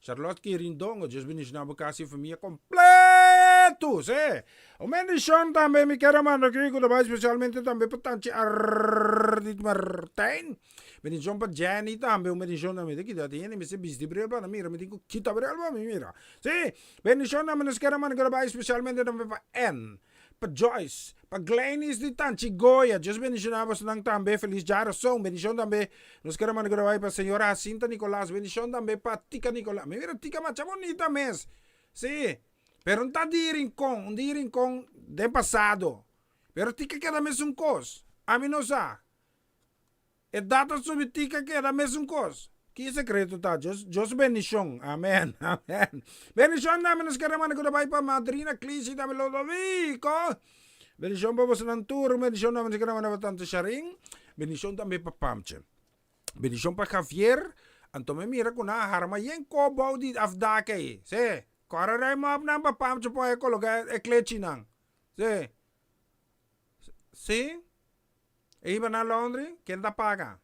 H: Charlotte Quirindongo, Dios bendishoná bo kas i famia kompleto, sí. Un bendishon tambe mi kere manda aki ku ta bai spesialmente tambe pa Tanchi Ardit Martijn. Bendishon pa Jenny tambe, un bendishon tambe. Ta kita tin hende mester bisti bril pa nan mira, mi tin ku kita bril pa mi mira. Sí, bendishon tambe nos kere manda ku ta bai spesialmente tambe pa Ann, pa Joyce, pa Glenys di Tanchi Goya. Dios bendishoná bosonan tambe. Felis djarason. Bendishon tambe nos kere manda ku ta bai pa señora Jacinta Nicolas. Bendishon tambe pa Tika Nicolas. Mi mira Tika masha bonita mes. Sí, pero no ta di Rincon, un di Rincon den pasado. Pero Tika keda mesun kos. Ami no sa. E data subi tika keda mesun kos. Ki sekreto ta? Dios, Dios bendishon. Amen, amen. Bendishon dame nos kere manda ku ta bai pa madrina Clisi tambe Lodovico. Bendishon pa bosonan tur. Bendishon dame nos kere manda pa tante Sharin. Bendishon tambe pa Pamche. Bendishon pa Javier. Anto mi mira ku nan a harma yen ko bou di afdak ei. Se, kòrè ruim op nan pa Pamche por a koloká e klechinan. Se. Si? E hiba na laundry? Ken ta paga?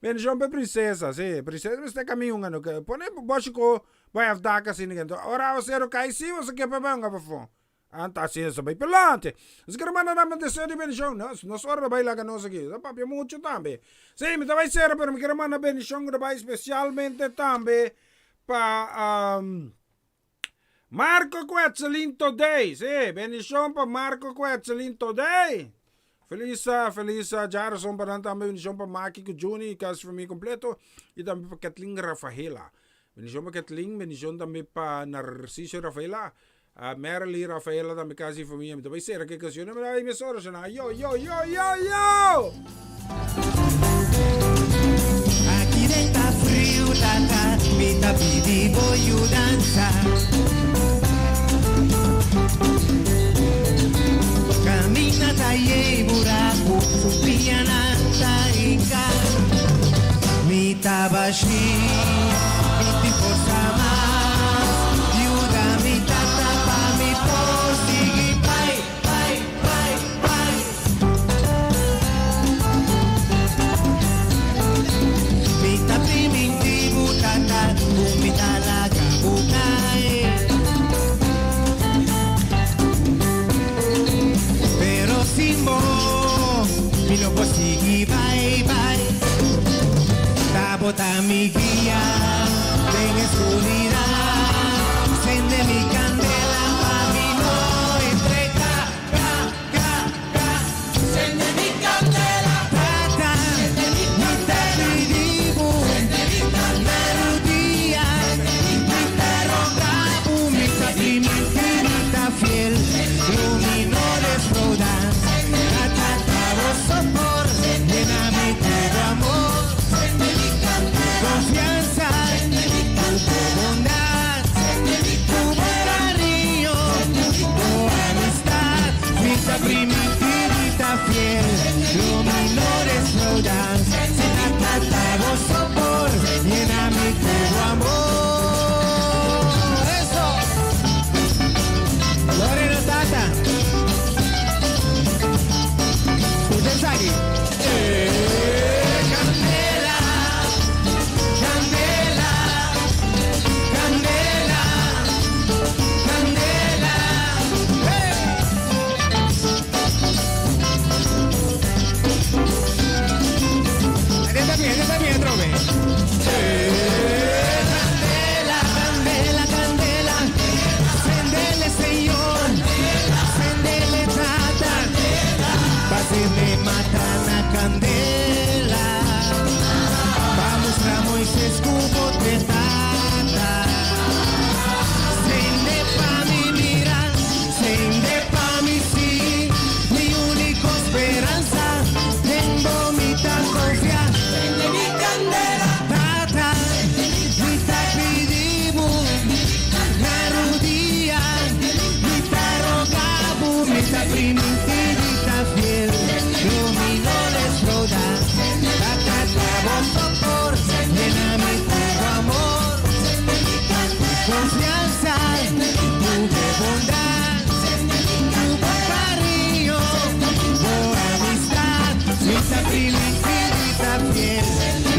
H: Bendicion pa e princesa, si. Princesa mester cami hunga no. Pone boshi ko bai afdak asina ken. Ora awacero cay si boso ke pa bai hunga pafo. Anta asina sa bai pelante. Nos kere manda nan deseo di bendicion. Nos, nos ora ta bai laga nos aki. Ta papia mucho tambe. Si, mi ta bai cera pero mi kere manda bendicion ku ta bai specialmente tambe pa Marco ku Etselin Todey. Sí, bendishon pa Marco ku Etselin Todey. Felis, felis djarason pa nan tambe. Bendishon pa Maki ku Juni i kasi famia kompleto. I tambe pa Kathleen Rafaela. Bendishon pa Kathleen, bendishon tambe pa Narciso Rafaela. Marilyn Rafaela tambe kasi famia. Mi ta bai sera ku e kanshon. Mi ta bai mesora shona. Yo, yo, yo, yo, yo!
L: Aki den ta friu tata, mi ta pidi bo yudansa. Kaminda ta yei buraku, su pianan ta hinka. Mi ta bashí, mi tin forsa mas. Yuda mi tata pa mi por sigui bai, bai, bai, bai. Mi ta priminti bo tata ku mi ta laga bo kai. Pero sin bo mi no por sigui bai bai. Ta bo ta mi guia den e skuridat. Hende ta bin atrobe. Candela, candela, candela. Sendele, Señor. Sendele, Tata. Pa sende mata na candela. Pa mustra Moises cu bo t'e Tata. Sende pa mi mira, sende pa mi si, mi unico speransa, den bo mi ta confia.
B: Sende mi candela.
L: Tata, mi ta pidi bo, na rudia, mi ta roga bo, mi ta priminti di ta fiel, lo mi no defrauda. Tata, ta bo por, yena mi cu amor, confianza, tu bondad, tu cariño, tu amistad, mi ta priminti di ta fiel.